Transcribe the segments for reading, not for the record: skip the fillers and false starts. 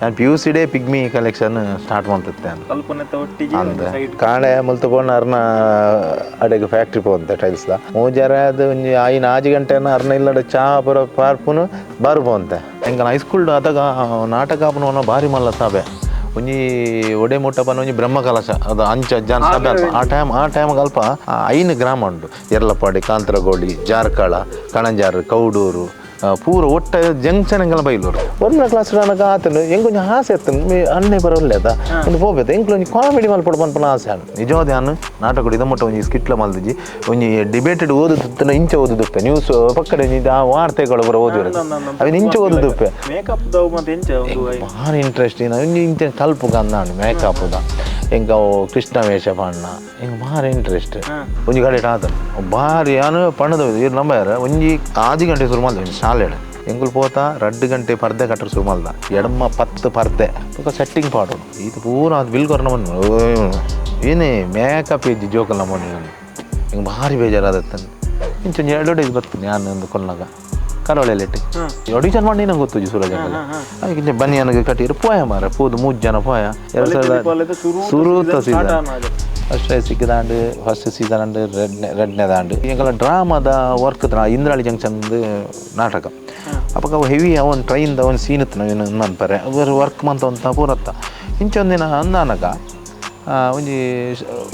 ನಾನು P U ಸಿಡೇ pygmy collection start ಮಾಡ್ತಿದ್ದೆ. ಕಲ್ಪನೆತ ಒಟ್ಟಿಗೆ ಒಂದು ಸೈಡ್. ಕಾಣೆ ಮುಲ್ತು ಪೋಣ ಅರ್ನ ಅಡೆಗೆ ಫ್ಯಾಕ್ಟ್ರಿ ಪೋಂತೆ ಟೈಲ್ಸ್ದ. ಮೂಜಾರ ಅದು ಒಂಜಿ ಐನ್ ಆಜಿ ಗಂಟೆನ ಅರ್ನ ಇಲ್ಲಡೆ ಚಾ ಪುರ ಪಾರ್ಪುನು ಬಾರು ಪೋಂತೆ. ಎಂಕನ ಹೈಸ್ಕೂಲ್ ಅದಾಗ ನಾಟಕ ಆಪುನ ಭಾರಿ ಮಲ್ಲ ಸಭೆ. ಒಂಜಿ ಒಡೆ ಮುಟ್ಟ ಪನ್ನ ಒಂಜಿ ಬ್ರಹ್ಮ ಕಲಶ ಅದು ಅಂಚ ಜನ ಸಭೆ ಅಲ್ಪ. ಆ ಟೈಮ್ ಅಲ್ಪ ಐನು ಗ್ರಾಮ ಉಂಟು: ಎರಲಪಾಡಿ, ಕಾಂತರಗೋಳಿ, ಜಾರ್ಕಳ, ಕಣಂಜಾರು, ಕೌಡೂರು, ಪೂರ ಒಟ್ಟ ಜಂಕ್ಷನ್ ಎಂಕಲ ಬೈಲೂರು. ಒಂದನೇ ಕ್ಲಾಸ್ ನನಗೆ ಆತನು ಎಂಕೊಂಚ ಆಸೆ ಇತ್ತು, ಅಣ್ಣೆ ಬರೋಲ್ಲೇದ ಒಂದು ಪೋಪೆತ್ತ ಎಂಕ್ಲು ಒಂಜಿ ಕಾಮಿಡಿ ಮಲ್ಪೊಡು ಪನ್ಪುನ ಆಸೆ. ಆಂಡ್ ನಿಜವಾದ ಯಾನ್ ನಾಟಕ ಇದ ಮುಟ್ಟ ಒಂಜಿ ಸ್ಕಿಟ್ಲ ಮಲ್ದಿಜಿ. ಒಂಜಿ ಡಿಬೇಟೆಡ್ ಓದುತ್ತಿತ್ತನ ಇಂಚ ಓದುದುಪ್ಪೆ. ನ್ಯೂಸ್ ಪಕ್ಕಡೆ ಒಂಜಿ ಆ ವಾರ್ತೆಗಳು ಪೂರ ಓದಿರ ಅವಿನ ಇಂಚ ಓದುದುಪ್ಪೆ. ಮೇಕಪ್ ದವು ಮತ್ತೆ ಎಂಚ ಒಂದು ಭಾರಿ ಇಂಟ್ರೆಸ್ಟ್. ಒಂಜಿ ಇಂಚ ಕಲ್ಪುಗ ಅಂದಾಂಡು ಮೇಕಪ್ದ. ಎಂಕ ಅವು ಕೃಷ್ಣ ವೇಷ ಪಣ್ಣ ಎಂಕ್ ಭಾರಿ ಇಂಟ್ರೆಸ್ಟ್. ಒಂಜಿ ಕಡೆ ಆತ ಭಾರಿ ಯಾನು ಪಣ್ಣದ ಇರು ನಂಬಾರ. ಒಂಜಿ ಆಜಿ ಗಂಟೆ ಶುರು ಮಲ್ದ ಒಂಜಿ ಶಾಲೆಡ್. ಎಂಕುಲು ಪೋತ 2 ಗಂಟೆ ಪರ್ದೆ ಕಟ್ಟರೆ ಶುರು ಮಲ್ದ. ಎಡಮ್ಮ 10 ಪರ್ದೆ ಬೊಕ ಸೆಟ್ಟಿಂಗ್ ಪಾಡೋಡು. ಇದು ಪೂರ ಅದು ಬಿಲ್ ಕೊರ್ನ ಬಂದು ಏನೇ ಮೇಕಪ್ ಇಜ್ಜಿ ಜೋಕಲ್ ನಮ್ಮನೆ. ಹಿಂಗೆ ಭಾರಿ ಬೇಜಾರಾದತ್ತನ್. ಇಂಚ ಒಂಜಿ ಅಡ್ವರ್ಟೈಸ್ ಬರ್ತದೆ ಯಾನ್ ಒಂದು ಕೊಲ್ನಾಗ ಕರಾವಳಿಯಲ್ಲಿ ಆಡಿಷನ್ ಮಾಡಿ. ನಂಗೆ ಗೊತ್ತು ಸೂರಜ್ ಅಂಕಲ್. ಅದಕ್ಕೆ ಇಂಚ ಬನ್ನಿ ನನಗೆ ಕಟ್ಟಿರು ಪೋಯ ಮಾರ ಪೋದು ಮೂರು ಜನ ಪೋಯ 2000 ಸುರೂತ ಸೀಸನ್ ಫಸ್ಟ್ ಸಿಕ್ಕಿದಾಂಡು. ಫಸ್ಟ್ ಸೀಸನ್ ಅಂಡ್ ರೆಡ್ನೆ ರೆಡ್ನೆದಾಂಡು ಎಂಕಲ ಡ್ರಾಮಾದ ವರ್ಕ್. ಇಂದ್ರಾಳಿ ಜಂಕ್ಷನ್ ನಾಟಕ. ಅಪ್ಪಗ ಅವು ಹೆವಿ ಅವನ್ ಟ್ರೈನ್ದ ಅವನ್ ಸೀನ್ ಇತ್ತು. ನಾವು ಅನ್ಪರೆ ವರ್ಕ್ ಮಂತ ಅಂತ ಪೂರತ್ತ. ಇಂಚ ಒಂದಿನ ಅಂದಾನಗ ಒಂಜಿ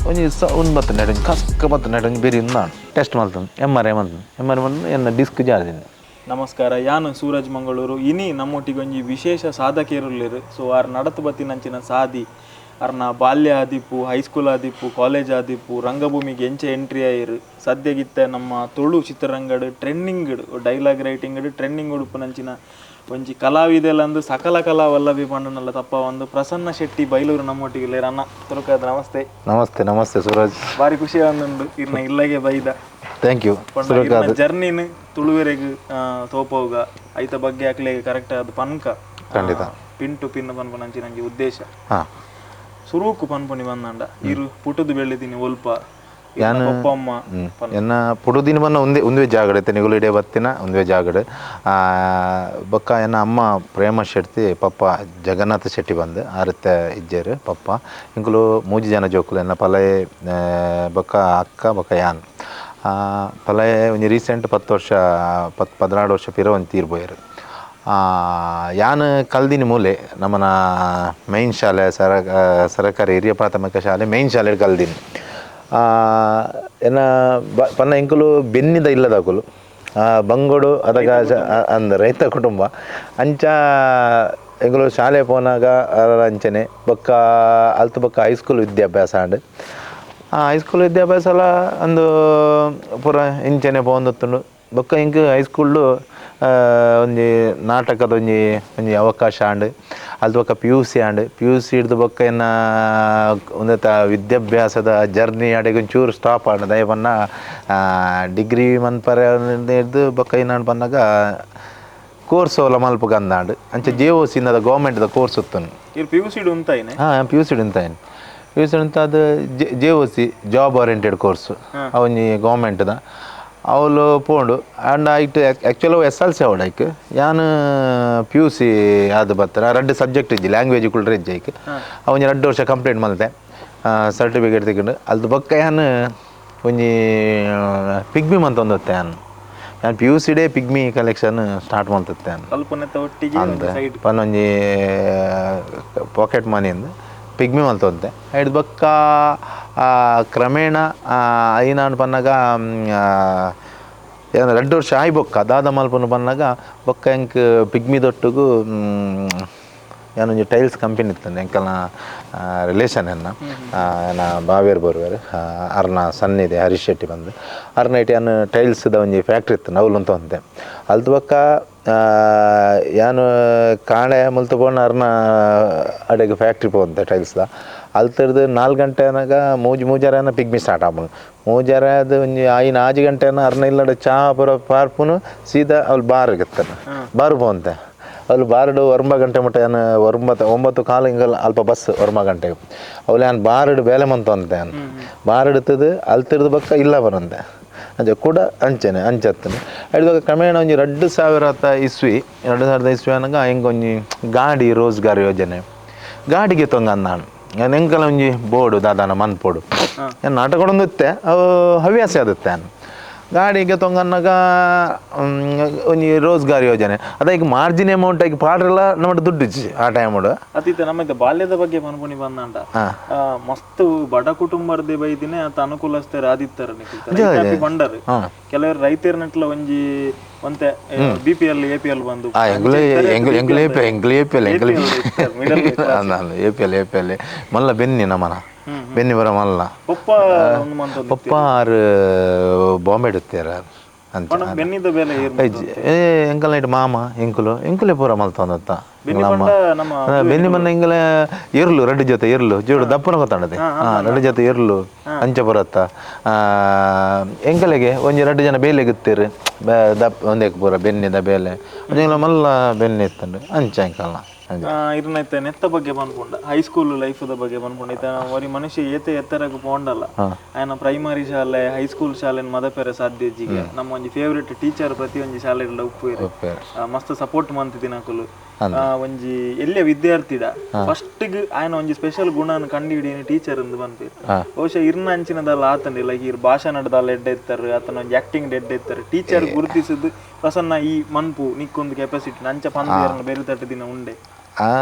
ಒಂಜಿ ಸ ಒಂದು ಬತ್ತ ನೆಟ್ ಒಂಜಿ ಕಸ್ಕ ಬತ್ತ ನೆಟ್ ಒಂಜಿ ಬೇರೆ ಉಂದಾಂಡು. ಟೆಸ್ಟ್ ಮಲ್ತಂದು ಎಮ್.ಆರ್.ಐ ಮಲ್ತಂದು. ಎಮ್.ಆರ್.ಐ ಮಲ್ತಂದು ಎನ್ನ ಡಿಸ್ಕ್ ಜಾರಿದ್ದೀನಿ. ನಮಸ್ಕಾರ, ಯಾನು ಸೂರಜ್ ಮಂಗಳೂರು. ಇನಿ ನಮ್ಮೊಟ್ಟಿಗೆ ಒಂಜಿ ವಿಶೇಷ ಸಾಧಕಿಯರುಲ್ಲೆರ್. ಸೊ ಆರ್ ನಡತು ಬತ್ತಿನಂಚಿನ ಸಾದಿ, ಅರ್ನ ಬಾಲ್ಯ ಆದಿಪ್ಪು, ಹೈಸ್ಕೂಲ್ ಆದಿಪ್ಪು, ಕಾಲೇಜ್ ಆದಿಪ್ಪು, ರಂಗಭೂಮಿಗೆ ಎಂಚ ಎಂಟ್ರಿ ಆಯಿರು, ಸದ್ಯಗಿತ್ತ ನಮ್ಮ Tulu ಚಿತ್ರರಂಗಡ್ trending dialogue writing trending ಉಡುಪುನಂಚಿನ ಒಂಜಿ ಕಲಾವಿದೆಲಂದು ಸಕಲ ಕಲಾ ವಲ್ಲಭಿ ಪಂಡನಲ್ಲ ತಪ್ಪ ಒಂದು ಪ್ರಸನ್ನ ಶೆಟ್ಟಿ ಬೈಲೂರು ನಮ್ಮೊಟ್ಟಿಗೆ ಉಲ್ಲೆರ್. ಅಣ್ಣ, ತುರುಕಾದ್ ನಮಸ್ತೆ. ನಮಸ್ತೆ, ನಮಸ್ತೆ ಸೂರಜ್. ಬಾರಿ ಖುಷಿ ಆವೊಂದುಂಡು ಇರ್ನ ಇಲ್ಲಗೆ ಬೈದ. Thank you. ಜರ್ನಿನ್ ತುಳುವೆರೆಗ್ ತೋಪೋಗ ಐತ ಬಗ್ಗೆ ಅಕ್ಲೆಗ್ ಕರೆಕ್ಟ್ ಆದ್ ಪನ್ಕ. ಖಂಡಿತ. Pin to pin ಪನ್ಪುನಂಚಿನ ಒಂಜಿ ಉದ್ದೇಶ. ಸುರೂಕು ಪನ್ಪುನಿ ಬಂದಂಡ ಇರು ಪುಟುದು ಬೆಳ್ಳಿದ್ದೀನಿ ಒಲ್ಪ, ಇರ್ನ ಪಪ್ಪ ಅಮ್ಮ? ಎನ್ನ ಪುಡುದಿನ ಬನ್ನ ಒಂದೇ ಒಂದುವೆ ಜಾಗಡೆ ನಿಗುಲು ಇಡೇ ಬತ್ತಿನ ಒಂದುವೆ ಜಾಗಡೆ. ಬೊಕ್ಕ ಎನ್ನ ಅಮ್ಮ ಪ್ರೇಮ ಶೆಟ್ಟಿ, ಪಪ್ಪ ಜಗನ್ನಾಥ ಶೆಟ್ಟಿ ಬಂದು ಆರತ್ತೆ ಇಜ್ಜೇರು ಪಪ್ಪ. ಇಂಕುಲು ಮೂಜಿ ಜನ ಜೋಕುಲು: ಎನ್ನ ಪಲಯೆ, ಬೊಕ್ಕ ಅಕ್ಕ, ಬೊಕ್ಕ ಯಾನ್. ಪಲಯೆ ಒಂಜಿ ರೀಸೆಂಟ್ 10 ವರ್ಷ 10 12 ವರ್ಷ ಪಿರ ಒಂಜಿ ತೀರ್ ಪೋಯೆರ್. ಯಾನ್ ಕಲ್ದಿನಿ ಮೂಲೆ ನಮ್ಮನ ಮೈನ್ ಶಾಲೆ, ಸರಕಾರಿ ಹಿರಿಯ ಪ್ರಾಥಮಿಕ ಶಾಲೆ, ಮೈನ್ ಶಾಲೆ ಕಲ್ದಿನಿ. ಎನ್ನ ಪನ್ನ ಎಂಕುಲು ಬೆನ್ನಿದ ಇಲ್ಲದಕುಲು, ಬಂಗೋಡು ಅದಗ ಅಂದ ರೈತ ಕುಟುಂಬ. ಅಂಚ ಎಂಕುಲು ಶಾಲೆ ಪೋನಾಗ ಅರ ಅಂಚನೆ. ಬೊಕ್ಕ ಅಲ್ತು ಬೊಕ್ಕ ಹೈಸ್ಕೂಲ್ ವಿದ್ಯಾಭ್ಯಾಸ ಆಂಡ್. ಆ ಹೈಸ್ಕೂಲ್ ವಿದ್ಯಾಭ್ಯಾಸ ಎಲ್ಲ ಅಂದು ಪೂರ ಇಂಚನೆ ಪೋವೊಂದಿತ್ತುಂಡು. ಬೊಕ್ಕ ಎಂಕ್ ಹೈಸ್ಕೂಲ್ಡು ಒಂಜಿ ನಾಟಕದ ಒಂಜಿ ಒಂಜಿ ಅವಕಾಶ ಆಂಡ್. ಅಲ್ತು ಬೊಕ್ಕ ಪಿ.ಯು.ಸಿ ಆಂಡ್. ಪಿ.ಯು.ಸಿ ಹಿಡ್ದು ಬೊಕ್ಕ ಎನ್ನ ಒಂದೆತ ವಿದ್ಯಾಭ್ಯಾಸದ ಜರ್ನಿ ಅಡೆಗ್ ಒಂಚೂರು ಸ್ಟಾಪ್ ಆಂಡ್. ದಾಯೆ ಪನ್ನ ಡಿಗ್ರಿ ಮನ್ಪರೆ ಹಿಡ್ದು ಬೊಕ್ಕ ಏನಾಂಡ್ ಪನ್ನಗ ಕೋರ್ಸ್ ಓಲ ಮಲ್ಪುಗ ಅಂದಾಂಡ್. ಅಂಚ ಜೆ.ಓ.ಸಿ ಇಂದ ಗೌರ್ಮೆಂಟ್ದ ಕೋರ್ಸ್ ಉತ್ತುಂಡು. ಇರ್ ಪಿ.ಯು.ಸಿ ಉಂತಾಯಿನೆ? ಹಾಂ, ಪಿ.ಯು.ಸಿ ಉಂತಾಯಿನಿ. ಪಿ.ಯು.ಸಿ ಉಂತ ಅದು ಜೆ.ಓ.ಸಿ, job oriented course ಒಂಜಿ ಗೌರ್ಮೆಂಟ್ದ. ಅವಳು ಪೋಂಡು ಆ್ಯಂಡ್ ಐಟ್ ಆ್ಯಕ್ಚುಲಿ ಅವು ಎಸ್.ಎಲ್.ಸಿ ಅವಡು. ಐಕ್ ಯಾನ್ ಪಿ.ಯು.ಸಿ ಆದ್ ಬತ್ತರ ರಡ್ಡ್ ಸಬ್ಜೆಕ್ಟ್ ಇಜ್ಜಿ, ಲ್ಯಾಂಗ್ವೇಜ್ ಕುಲ್ರೆ ಇಜ್ಜಿ ಐಕ್. ಒಂಜಿ 2 ವರ್ಷ ಕಂಪ್ಲೀಟ್ ಮಲ್ತೆ, ಸರ್ಟಿಫಿಕೇಟ್ ತಿಕ್ಕೊಂಡು. ಅಲ್ದು ಬೊಕ್ಕ ಯಾನ್ ಒಂಜಿ ಪಿಗ್ಮಿ ಮಂತೊಂದಿತ್ತೆ. ಯಾನ್ ಯಾನ್ ಪಿ.ಯು.ಸಿಡೇ pygmy collection start ಮಲ್ತಿತ್ತೆ. ಕಲ್ಪನೆತ ಒಟ್ಟಿಗೆ ಒಂದು ಸೈಡ್. ಪನ್ನ ಒಂಜಿ ಪಾಕೆಟ್ ಮನಿಂದ ಪಿಗ್ಮಿ ಮಲ್ತೊಂತೆ. ಐಡ್ ಬೊಕ್ಕ ಕ್ರಮೇಣ ಐನಾನ್ ಪನ್ನಗ ಏನ 2 ವರ್ಷ ಆಯ್ ಬೊಕ್ಕ ದಾದ ಮಲ್ಪುನು ಪನ್ನಗ ಬೊಕ್ಕ ಎಂಕ್ ಪಿಗ್ಮಿ ದೊಟ್ಟುಗು ಯಾನೊಂಜಿ ಟೈಲ್ಸ್ ಕಂಪೆನಿ ಇತ್ತು. ಎಂಕಲ್ನ ರಿಲೇಷನ್ ಎನ್ನ ಎನ್ನ ಬಾವೇರ್ ಬರುವೆರ್, ಅರ್ನ ಸನ್ನಿದೆ ಹರೀಶ್ ಶೆಟ್ಟಿ ಬಂದು. ಅರ್ನ ಇಟ್ಟು ಯಾನ್ ಟೈಲ್ಸ್ದ ಒಂಜಿ ಫ್ಯಾಕ್ಟ್ರಿ ಇತ್ತು, ನವ್ಲು ಅಂತ. ಅಲ್ತು ಬೊಕ್ಕ ಯಾನ್ ಕಾಣೆ ಮುಲ್ತು ಪೋಣ ಅರ್ನ ಅಡೆಗ್ ಫ್ಯಾಕ್ಟ್ರಿ ಪೋಂತೆ ಟೈಲ್ಸ್ದ. ಅಲ್ತರ್ದು 4 ಗಂಟೆ ಅನಗ ಮೂಜಿ ಮೂಜರೆ ಪಿಗ್ಮಿ ಸ್ಟಾರ್ಟ್ ಆಪುಂಡು. ಮೂಜರೆ ಅದು ಒಂಜಿ ಐನ್ ಆಜಿ ಗಂಟೆ ಅರ್ನ ಇಲ್ಲಡೆ ಚಾ ಪೂರ ಪಾರ್ಪುನು ಸೀದಾ ಅವ್ಲು ಬಾರ್ಗ್ ಇತ್ತನ ಬಾರು ಪೋಂತೆ. ಅಲ್ಲಿ ಬಾರ್ಡು 9 ಗಂಟೆ ಮುಟ್ಟ ಯಾನ್ 9, 9:15 ಹಿಂಗಲ್ಲ ಅಲ್ಪ ಬಸ್ 9 ಗಂಟೆಗೆ. ಅವ್ಲು ಯಾನ್ ಬಾರ್ಡ್ ಬೇಲೆ ಮಂತೊಂತೆ. ಯಾನ್ ಬಾರ್ಡ್ ಇತ್ತದು ಅಲ್ತಿರ್ದು ಬೊಕ್ಕ ಇಲ್ಲ ಬರಂತೆ. ಅಂಚ ಕೂಡ ಅಂಚನೆ ಅಂಚತ್ತನೆ ಐಡ್ದಾಗ ಕ್ರಮೇಣ ಒಂಜಿ 2000 ಇಸ್ವಿ 2000 ಇಸ್ವಿ ಅನಗ ಎಂಕೊಂಜಿ ಗಾಡಿ ರೋಜ್ಗಾರ್ ಯೋಜನೆ ಗಾಡಿಗೆ ತೊಂಗಂದಾನು ಎಂಕಲ ಒಂಜಿ ಬೋರ್ಡು ದಾದಾನ ಮನ್ಪೋಡು ನಾಟಕ ಇತ್ತೆ ಅವು ಹವ್ಯಾಸ ಆಗುತ್ತೆ ಗಾಡಿಗೆ ತೊಂಗನ್ನಾಗ ಒಂಜಿ ರೋಜ್ಗಾರ್ ಯೋಜನೆ ಅದ ಈಗ ಮಾರ್ಜಿನ್ ಅಮೌಂಟ್ ಆಗಿ ಪಾಡ್ರಲ್ಲ ನಮ್ಮ ದುಡ್ಡು ಇಜ್ಜಿ ಆ ಟೈಮ್ ಅತೀತ ನಮ್ಮ ಬಾಲ್ಯದ ಬಗ್ಗೆ ಮನ್ಪುನಿ ಬಂದಂಡ ಮಸ್ತ್ ಬಡ ಕುಟುಂಬರ್ದೆ ಬೈದಿನೇ ಆತ ಅನುಕೂಲಸ್ಥರು ಆದಿತ್ತರ ಬಂಡರು ಕೆಲವರು ರೈತರ ನಟ್ಲ ಒಂಜಿ ಒಂತೆ B P L A P L ಬಂದು A P L A P L ಮಲ್ಲ ಬೆನ್ನಿ ನಮ್ಮನ ಬೆನ್ನಿ ಬರ ಮಲ್ಲ ಪಪ್ಪ ಪಪ್ಪ ಆರು ಬಾಂಬೆ ಇಡುತ್ತೀರ ಅಂತ ಎಂಕಲ್ ನೈಟ್ ಮಾಮ ಎಂಕುಲು ಎಂಕುಲೆ ಪೂರ ಮಲ್ತೊಂದತ್ತ ಬೆನ್ನಿ ಮನ್ನ ಎಂಗಲ ಇರ್ಲು ರಡ್ಡು ಜೊತೆ ಇರ್ಲು ಜೋಡು ದಪ್ಪನ ಗೊತ್ತಾಂಡದೆ ರಡ್ಡು ಜೊತೆ ಇರ್ಲು ಅಂಚ ಬರತ್ತ ಎಂಕಲೆಗೆ ಒಂಜಿ ರಡ್ಡು ಜನ ಬೇಲೆ ಗುತ್ತೀರು ದಪ್ಪ ಒಂದೇಕ್ ಪೂರ ಬೆನ್ನಿದ ಬೇಲೆ ಒಂಜಿ ಮಲ್ಲ ಬೆನ್ನಿ ಇತ್ತಂಡು ಅಂಚ ಎಂಕಲ್ನ ಇರ್ನೈತೆ ನೆತ್ತ ಬಗ್ಗೆ ಬಂದ್ಕೊಂಡ high school life the ಬಗ್ಗೆ ಬಂದ್ಕೊಂಡ ಐತೆ ಒರಿ ಮನುಷ್ಯ ಏತೆ ಎತ್ತರಕ್ಕೆ ಪೋಂಡಲ್ಲ ಆಯನ ಪ್ರೈಮರಿ ಶಾಲೆ ಹೈಸ್ಕೂಲ್ ಶಾಲೆ ಮದಪೆರೆ ಸಾಧ್ಯ ಇಜ್ಜಿಗೆ ನಮ್ಮ ಒಂಜಿ ಫೇವ್ರೆಟ್ ಟೀಚರ್ ಪ್ರತಿ ಒಂಜಿ ಶಾಲೆ ಉಪ್ಪು ಮಸ್ತ್ ಸಪೋರ್ಟ್ ಮಂತಿದಿನ ಅಕುಲು ಒಂಜಿ ಎಲ್ಲೇ ವಿದ್ಯಾರ್ಥಿಡ ಫಸ್ಟ್ ಆಯನ ಒಂಜಿ ಸ್ಪೆಷಲ್ ಗುಣನ ಕಂಡು ಹಿಡಿಯನಿ ಟೀಚರ್ ಅಂದ್ ಬಂದ್ಪೇರು ಬಹುಶಃ ಇರ್ನ ಅಂಚಿನದಲ್ಲ ಆತಂಡಿ ಲೈಕ್ ಇರ್ ಭಾಷಣದಲ್ಲ ಎಡ್ಡೆ ಇತ್ತಾರೆ ಆತನ ಒಂಜಿ ಆಕ್ಟಿಂಗ್ ಎಡ್ಡೆ ಇತ್ತಾರೆ ಟೀಚರ್ ಗುರುತಿಸಿದ್ದು ಪ್ರಸನ್ನ ಈ ಮನ್ಪು ನಿಕ್ಕೊಂದು ಕೆಪಾಸಿಟಿ ಅಂಚ ಪಂದ್ಯ ಬೇರೆ ತಟ್ಟು ದಿನ ಉಂಡೆ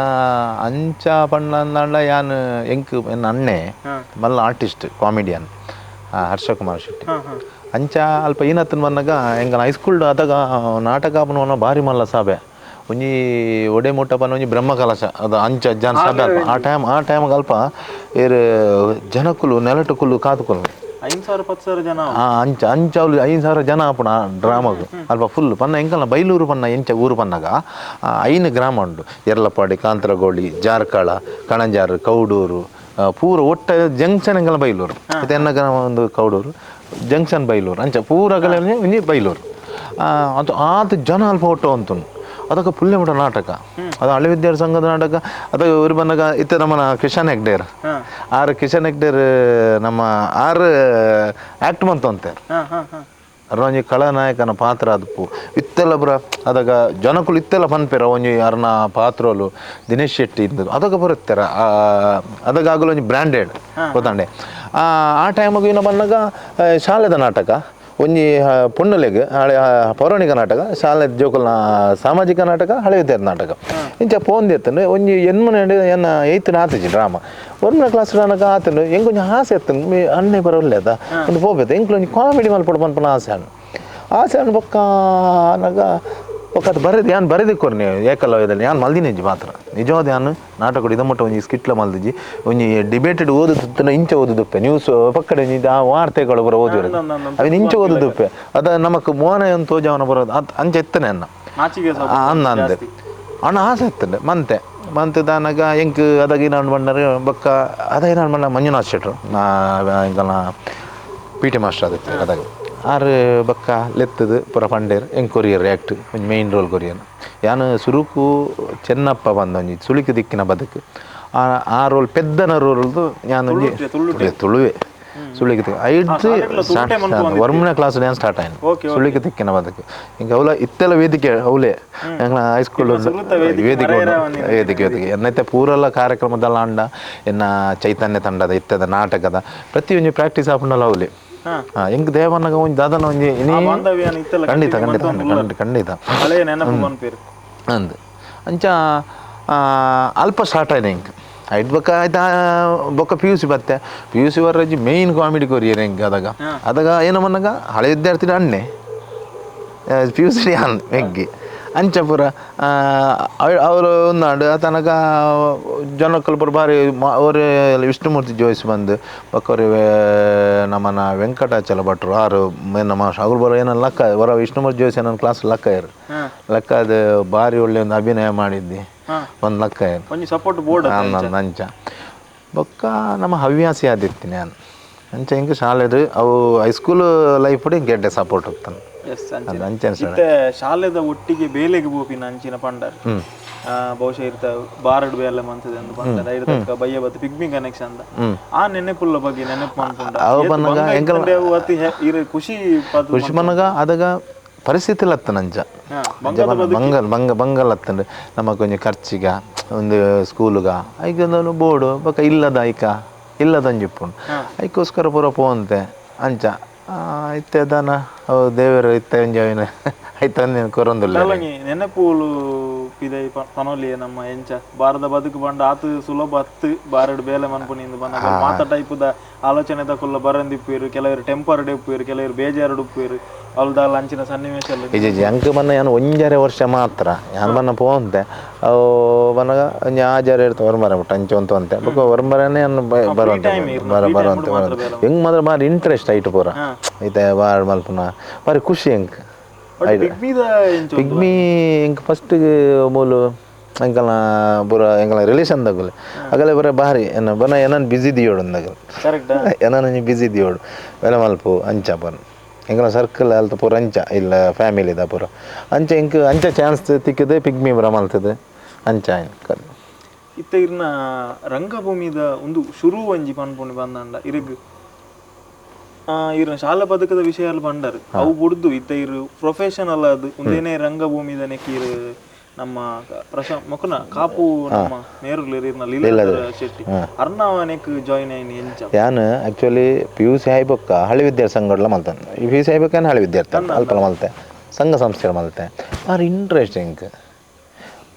ಅಂಚ ಪಂಡ ಯಾನ್ ಎಂಕ್ ಎನ್ನ ಅಣ್ಣೆ ಮಲ್ಲ ಆರ್ಟಿಸ್ಟ್ ಕಾಮಿಡಿಯನ್ ಹರ್ಷಕುಮಾರ್ ಶೆಟ್ಟಿ ಅಂಚ ಅಲ್ಪ ಏನತ್ತನ್ ಬಂದಾಗ ಎಂಕನ ಹೈಸ್ಕೂಲ್ ಅದಾಗ ನಾಟಕ ಪನ್ನುವ ಭಾರಿ ಮಲ್ಲ ಸಭೆ ಒಂಜಿ ಒಡೆ ಮುಟ್ಟ ಪನ್ನ ಒಂಜಿ ಬ್ರಹ್ಮ ಕಲಶ ಅದು ಅಂಚ ಜನ ಸಭೆ ಅಲ್ಪ ಆ ಟೈಮ್ ಆ ಟೈಮ್ ಅಲ್ಪ ಏರ್ ಜನಕುಲು ನೆಲಟುಕುಲು ಕಾದುಕೊಲು 5,000 10,000 ಜನ ಅಂಚ ಅಂಚ ಅವ್ಲು 5,000 ಜನ ಆಪುಣ ಡ್ರಾಮಾಗು ಅಲ್ಪ ಫುಲ್ ಪನ್ನ ಎಂಕಲ್ನ ಬೈಲೂರು ಪನ್ನ ಎಂಚ ಊರು ಪನ್ನಾಗ 5 ಗ್ರಾಮ ಉಂಡು ಎರಲಪಾಡಿ ಕಾಂತರಗೋಳಿ ಜಾರ್ಕಳ ಕಣಂಜಾರು ಕೌಡೂರು ಪೂರ ಒಟ್ಟ ಜಂಕ್ಷನ್ ಎಂಕಲ್ನ ಬೈಲೂರು ಇದು ಎನ್ನ ಗ್ರಾಮ ಒಂದು ಕೌಡೂರು ಜಂಕ್ಷನ್ ಬೈಲೂರು ಅಂಚ ಪೂರ ಒಂಜಿ ಬೈಲೂರು ಅದು ಆತ ಜನ ಅಲ್ಪ ಒಟ್ಟು ಅಂತುನು ಅದಕ್ಕೆ ಪುಲ್ಲೆ ಮುಟ ನಾಟಕ ಅದು ಹಳೆ ವಿದ್ಯಾರ್ಥಿ ಸಂಘದ ನಾಟಕ ಅದಕ್ಕೆ ಊರು ಬಂದಾಗ ಇತ್ತ ನಮ್ಮನ ಕಿಶನ್ ಹೆಗ್ಡೇರ್ ಆರು ಕಿಶನ್ ಹೆಗ್ಡೇರ್ ನಮ್ಮ ಆರು ಆ್ಯಕ್ಟ್ ಮಂತು ಅಂತಾರೆ ಒಂಜಿ ಖಳನಾಯಕನ ಪಾತ್ರ ಅದುಪು ಇತ್ತೆಲ್ಲ ಬರ ಅದಾಗ ಜನಕುಲು ಇತ್ತೆಲ್ಲ ಪನ್ಪೆರ ಒಂಜಿ ಅರ್ನ ಪಾತ್ರಲು ದಿನೇಶ್ ಶೆಟ್ಟಿ ಇಂದ ಅದಕ್ಕೆ ಬರುತ್ತಾರ ಅದಾಗ ಆಗಲು ಒಂಜಿ ಬ್ರ್ಯಾಂಡೆಡ್ ಗೊತ್ತಾಂಡೆ ಆ ಟೈಮಿಗೆ ಏನೋ ಬಂದಾಗ ಶಾಲೆದ ನಾಟಕ ಒಂಜಿ ಪೊಣ್ಣುಲೆಗ್ ಹಳೆ ಪೌರಾಣಿಕ ನಾಟಕ ಶಾಲೆ ಜೋಕುಲ್ನ ಸಾಮಾಜಿಕ ನಾಟಕ ಹಳೆ ವಿದ್ಯಾರ್ಥಿ ನಾಟಕ ಇಂಚ ಪೋಂದೆತ್ತಂಡು ಒಂಜಿ ಎನ್ಮನೆ ಎನ್ನ ಏಯ್ತ್ ಆತಿಜಿ ಡ್ರಾಮಾ ಒಂದನೇ ಕ್ಲಾಸ್ ನಾನಕ ಆತನು ಎಂಕೊಂಚ ಆಸೆ ಎತ್ತನು ಅಣ್ಣೆ ಬರೋಲ್ಲೇದ ಒಂದು ಪೋಪೆತ್ತ ಎಂಕ್ಲು ಒಂಜಿ ಕಾಮಿಡಿ ಮಲ್ಪೊಡು ಪನ್ಪುನ ಆಸೆ ಅಣ್ಣ ಆಸೆ ಅಣ್ಣ ಬೊಕ್ಕ ಆನಗ ಬೊಕ್ಕ ಅದು ಬರೆದು ಯಾನ್ ಬರೆದಿ ಕೊರ್ನಿ ಏಕಲವ್ಯದಲ್ಲಿ ಯಾನ್ ಮಲ್ದಿನಿಜ್ಜಿ ಮಾತ್ರ ನಿಜವಾದ ಯಾನ್ ನಾಟಕ ಇದ ಮುಟ್ಟ ಒಂಜಿ ಸ್ಕಿಟ್ಲ ಮಲ್ದಿಜ್ಜಿ ಒಂಜಿ ಡಿಬೇಟೆಡ್ ಓದುತ್ತ ಇಂಚ ಓದುದುಪ್ಪೆ ನ್ಯೂಸ್ ಪಕ್ಕಡೆ ಆ ವಾರ್ತೆಗಳು ಬರೋ ಓದಿರೋದು ಅವಿನ ಇಂಚ ಓದುದುಪ್ಪೆ ಅದ ನಮಕ್ ಮೋನ ಒಂದು ತೋಜವನ ಬರೋದು ಅದು ಅಂಚ ಎತ್ತನೆ ಅನ್ನ ಅನ್ನ ಅಂದೆ ಅಣ್ಣ ಆಸೆ ಎತ್ತಂಡೆ ಮಂತೆ ಮಂತೆ ದಾನಗ ಎಂಕ್ ಅದಾಗ ಏನಾನ್ ಬಂಡರು ಬೊಕ್ಕ ಅದ ಏನಾನ್ ಬಂಡ ಮಂಜುನಾಥ್ ಶೆಟ್ರು ಎಂಕಲ್ನ P T master ಆದಿತ್ತೆ ಅದಾಗ ಆರು ಬೊಕ್ಕ ಲೆತ್ತದು ಪೂರ ಪಂಡೇರ್ ಎಂಕ್ ಕೊರಿಯರ್ ಆ್ಯಕ್ಟ್ ಒಂಜಿ ಮೈನ್ ರೋಲ್ ಕೊರಿಯರ್ ಯಾನ್ ಸುರುಕು ಚೆನ್ನಪ್ಪ ಬಂದ ಒಂಜಿ ಸುಳಿಕು ದಿಕ್ಕಿನ ಬದುಕು ಆ ಆ ರೋಲ್ ಪೆದ್ದನ ರೋಲ್ದು ಯಾನ್ ಒಂಜಿ ತುಳುವೆ ಸುಳಿಗೆ ದಿಕ್ಕ ಐದು ಒಂಬನೇ ಕ್ಲಾಸ್ ಡ್ಯಾನ್ಸ್ ಸ್ಟಾರ್ಟ್ ಆಯ್ತು ಸುಳಿಗೆ ದಿಕ್ಕಿನ ಬದುಕು ಹಿಂಗೆ ಅವಲ ಇತ್ತೆಲ್ಲ ವೇದಿಕೆ ಅವಲೇ ಎಂಕ್ಲ ಹೈಸ್ಕೂಲ್ ವೇದಿಕೆ ವೇದಿಕೆ ವೇದಿಕೆ ಎನ್ನೈತೆ ಪೂರೆಲ್ಲ ಕಾರ್ಯಕ್ರಮದಲ್ಲ ಅಂಡ ಎನ್ನ ಚೈತನ್ಯ ತಂಡದ ಇತ್ತದ ನಾಟಕದ ಪ್ರತಿಯೊಂಜಿ ಪ್ರಾಕ್ಟೀಸ್ ಆಪುಂಡಲ್ಲ ಅವಲಿ ಎಂಕ್ ದೇವನಾಗ ಒಂಜಿ ದಾದನ ಒಂಜಿ ಖಂಡಿತ ಖಂಡಿತ ಖಂಡಿತ ಖಂಡಿತ ಅಂದ್ ಅಂಚ ಅಲ್ಪ ಸ್ಟಾರ್ಟ್ ಆಯ್ತು ಎಂಕ್ ಐಟ್ ಬೊಕ್ಕ ಆಯ್ತಾ ಬೊಕ್ಕ P U C ಬತ್ತೆ P U C ವರ್ರಜಿ main comedy courier ಎಂಕ್ ಅದಾಗ ಅದಾಗ ಏನೋ ಮನ್ನಾಗ ಹಳೆ ವಿದ್ಯಾರ್ಥಿ ಅಣ್ಣೆ P U C ಅನ್ ಮೆಗ್ಗಿ ಅಂಚ ಪೂರ ಅವರು ಒಂದಾಂಡು ತನಕ ಜನಕ್ಕಲು ಪೂರ ಭಾರಿ ಅವರು ವಿಷ್ಣುಮೂರ್ತಿ ಜೋಯ್ಸ್ ಬಂದು ಬೊಕ್ಕ ನಮ್ಮನ ವೆಂಕಟಾಚಲ ಭಟ್ರು ಆರು ನಮ್ಮ ಅವ್ರು ಬರೋ ಏನೋ ಲಕ್ಕ ಹೊರ ವಿಷ್ಣುಮೂರ್ತಿ ಜೋಯ್ಸ್ ಏನೋ ಕ್ಲಾಸ್ ಲಕ್ಕ ಇರು ಲಕ್ಕ ಅದು ಭಾರಿ ಒಳ್ಳೆ ಒಂದು ಅಭಿನಯ ಮಾಡಿದ್ದಿ ಒಂದು ಲಕ್ಕ ಇರು ಸಪೋರ್ಟ್ ಬೋರ್ಡ್ ಅಂಚ ಬೊಕ್ಕ ನಮ್ಮ ಹವ್ಯಾಸಿ ಆದಿತ್ತಿ ನಾನು ಅಂಚ ಹಿಂಗೆ ಶಾಲೆದು ಅವು high school life ಹಿಂಗೆ ಎಡ್ಡೆ ಸಪೋರ್ಟ್ ಹೋಗ್ತಾನೆ. ಅಂಚೆ ಇತ್ತೆ ಶಾಲೆದ ಒಟ್ಟಿಗೆ ಬೇಲೆಗೆ ಪೋಪಿನ ಅಂಚಿನ ಪಂಡರ್ ಬಹುಶಃ ಇರ್ತ ಬಾರಡ್ ಬೇಲೆ ಮಂತದೆ ಅಂದ್ ಪಂಡರ್ ಐರ್ದಕ್ಕ ಬಯ್ಯ ಬತ್ತು ಪಿಗ್ಮಿ ಕನೆಕ್ಷನ್ ಆ ನೆನೆಪುಲ್ಲ ಬಗ್ಗೆ ನೆನಪು ಮನ್ಪುಂಡ ಖುಷಿ ಖುಷಿ ಮನಗ ಅದಗ ಪರಿಸ್ಥಿತಿ ಲತ್ತನಂಚ ಬಂಗಲ್ ಬಂಗ ಬಂಗಲ್ ಅತ್ತಂಡು ನಮ್ಮ ಕೊಂಚ ಖರ್ಚಿಗ ಒಂದು ಸ್ಕೂಲುಗ ಐಕ ಒಂದು ಬೋರ್ಡು ಬೊಕ ಇಲ್ಲದ ಐಕ ಇಲ್ಲದಂಜಿಪ್ಪುಂಡು ಐಕೋಸ್ಕರ ಪೂರ ಪೋಂತೆ ಅಂಚ ಇತ್ತೆ ದಾನ ಅವು ದೇವರು ಇತ್ತೆ ಒಂಜಿ ಅವಿನ ಐತಂದಿನ ಕೊರೊಂದುಲ್ಲ ನೆನಪುಲು ಪಿದೈ ಪನೊಲಿಯೆ ನಮ್ಮ ಎಂಚ ಬಾರದ ಬದುಕು ಬಂಡ ಆತು ಸುಲಭ ಅತ್ತು ಬಾರಡ್ ಬೇಲೆ ಮನ್ಪುನಿಂದ ಬಂದ ಮಾತ ಟೈಪುದ ಆಲೋಚನೆ ತಕುಲ್ಲ ಬರಂದಿಪ್ಪೇರು ಕೆಲವರು ಟೆಂಪರ್ಡ್ ಇಪ್ಪೇರು ಕೆಲವರು ಬೇಜಾರು ಉಪ್ಪೇರು ಅವಲ್ದಾಲ ಅಂಚಿನ ಸನ್ನಿವೇಶ ಇಜ್ಜಿ ಅಂಕ ಬನ್ನ ಯಾನು ಒಂಜರೆ ವರ್ಷ ಮಾತ್ರ ಯಾನು ಬನ್ನ ಪೋಂತೆ ಅವು ಬನ್ನಗ ಒಂಜಿ ಆಜಾರ ಇರ್ತ ಒರ್ಮರ ಬಿಟ್ಟು ಅಂಚೆ ಅಂತ ಅಂತೆ ಬೊಕ ಒರ್ಮರನೇ ಅನ್ನು ಬರುವಂತೆ ಬರುವಂತೆ ಹೆಂಗೆ ಮಾತ್ರ ಬಾರಿ ಇಂಟ್ರೆಸ್ಟ್ ಐಟು ಪೂರ ಐತೆ ಬಾರ್ ಮಲ್ಪುನ ಬಾರಿ ಖುಷಿ ಎಂಕ್ ಪಿಗ್ಮಿ ಎಂಕ್ ಫಸ್ಟ್ ಮೂಲು ಎಂಕಲ್ನ ಪೂರ ಎಂಕಲ್ನ ರಿಲೇಷನ್ ತಗೊಳ್ಳಿ ಅಗಲೆ ಬರ ಬಾರಿ ಎನ್ನ ಬನ ಏನನ್ ಬಿಸಿ ದಿಯೋಡು ಅಂದಾಗ ಏನನ್ನ ಬಿಸಿ ದಿಯೋಡು ಬೆಲೆ ಮಲ್ಪು ಅಂಚ ಬನ್ ಎಂಕಲ್ನ ಸರ್ಕಲ್ ಅಲ್ತ ಪೂರ ಅಂಚ ಇಲ್ಲ ಫ್ಯಾಮಿಲಿದ ಪೂರ ಅಂಚ ಎಂಕ್ ಅಂಚ ಚಾನ್ಸ್ ತಿಕ್ಕಿದೆ ಪಿಗ್ಮಿ ಬರ ಮಲ್ತದೆ ಅಂಚ ಇತ್ತ ಇರ್ನ ರಂಗಭೂಮಿದ ಒಂದು ಶುರು ಒಂಜಿ ಪನ್ಪುಂಡು ಬಂದಂಡ ಇರಿಗ್ ಇರ್ನ ಶಾಲಾ ಬದುಕದ ವಿಷಯ ಬಂಡರ್ ಅವು ಬುಡ್ದು ಇತ್ತ ಇರು ಪ್ರೊಫೆಷನಲ್ ಅದು ಒಂದೇನೇ ರಂಗಭೂಮಿದ ನೆಕ್ಕೀರು ನಮ್ಮ ಪ್ರಶಾಂತ್ ಮೊಕನ ಕಾಪು ನಮ್ಮ ಮೇರುಲ್ ಇರ್ನ ಲೀಲಾಧರ ಶೆಟ್ಟಿ ಅರ್ಣವನೆಕ್ ಜಾಯಿನ್ ಆಯ್ನಿ ಎಂಚ ಯಾನ್ actually P U C ಆಯ್ಬೊಕ್ಕ ಹಳಿ ವಿದ್ಯಾರ್ಥಿ ಸಂಘಡ್ಲ ಮಲ್ತಾನೆ ಈ P U C ಆಯ್ಬೊಕ್ಕ ಹಳಿ ವಿದ್ಯಾರ್ಥಿ ಅಲ್ಪಲ ಮಲ್ತೆ ಸಂಘ ಸಂಸ್ಥೆ ಮಲ್ತೆ ಬಾರಿ ಇಂಟ್ರೆಸ್ಟ್ ಎಂಕ್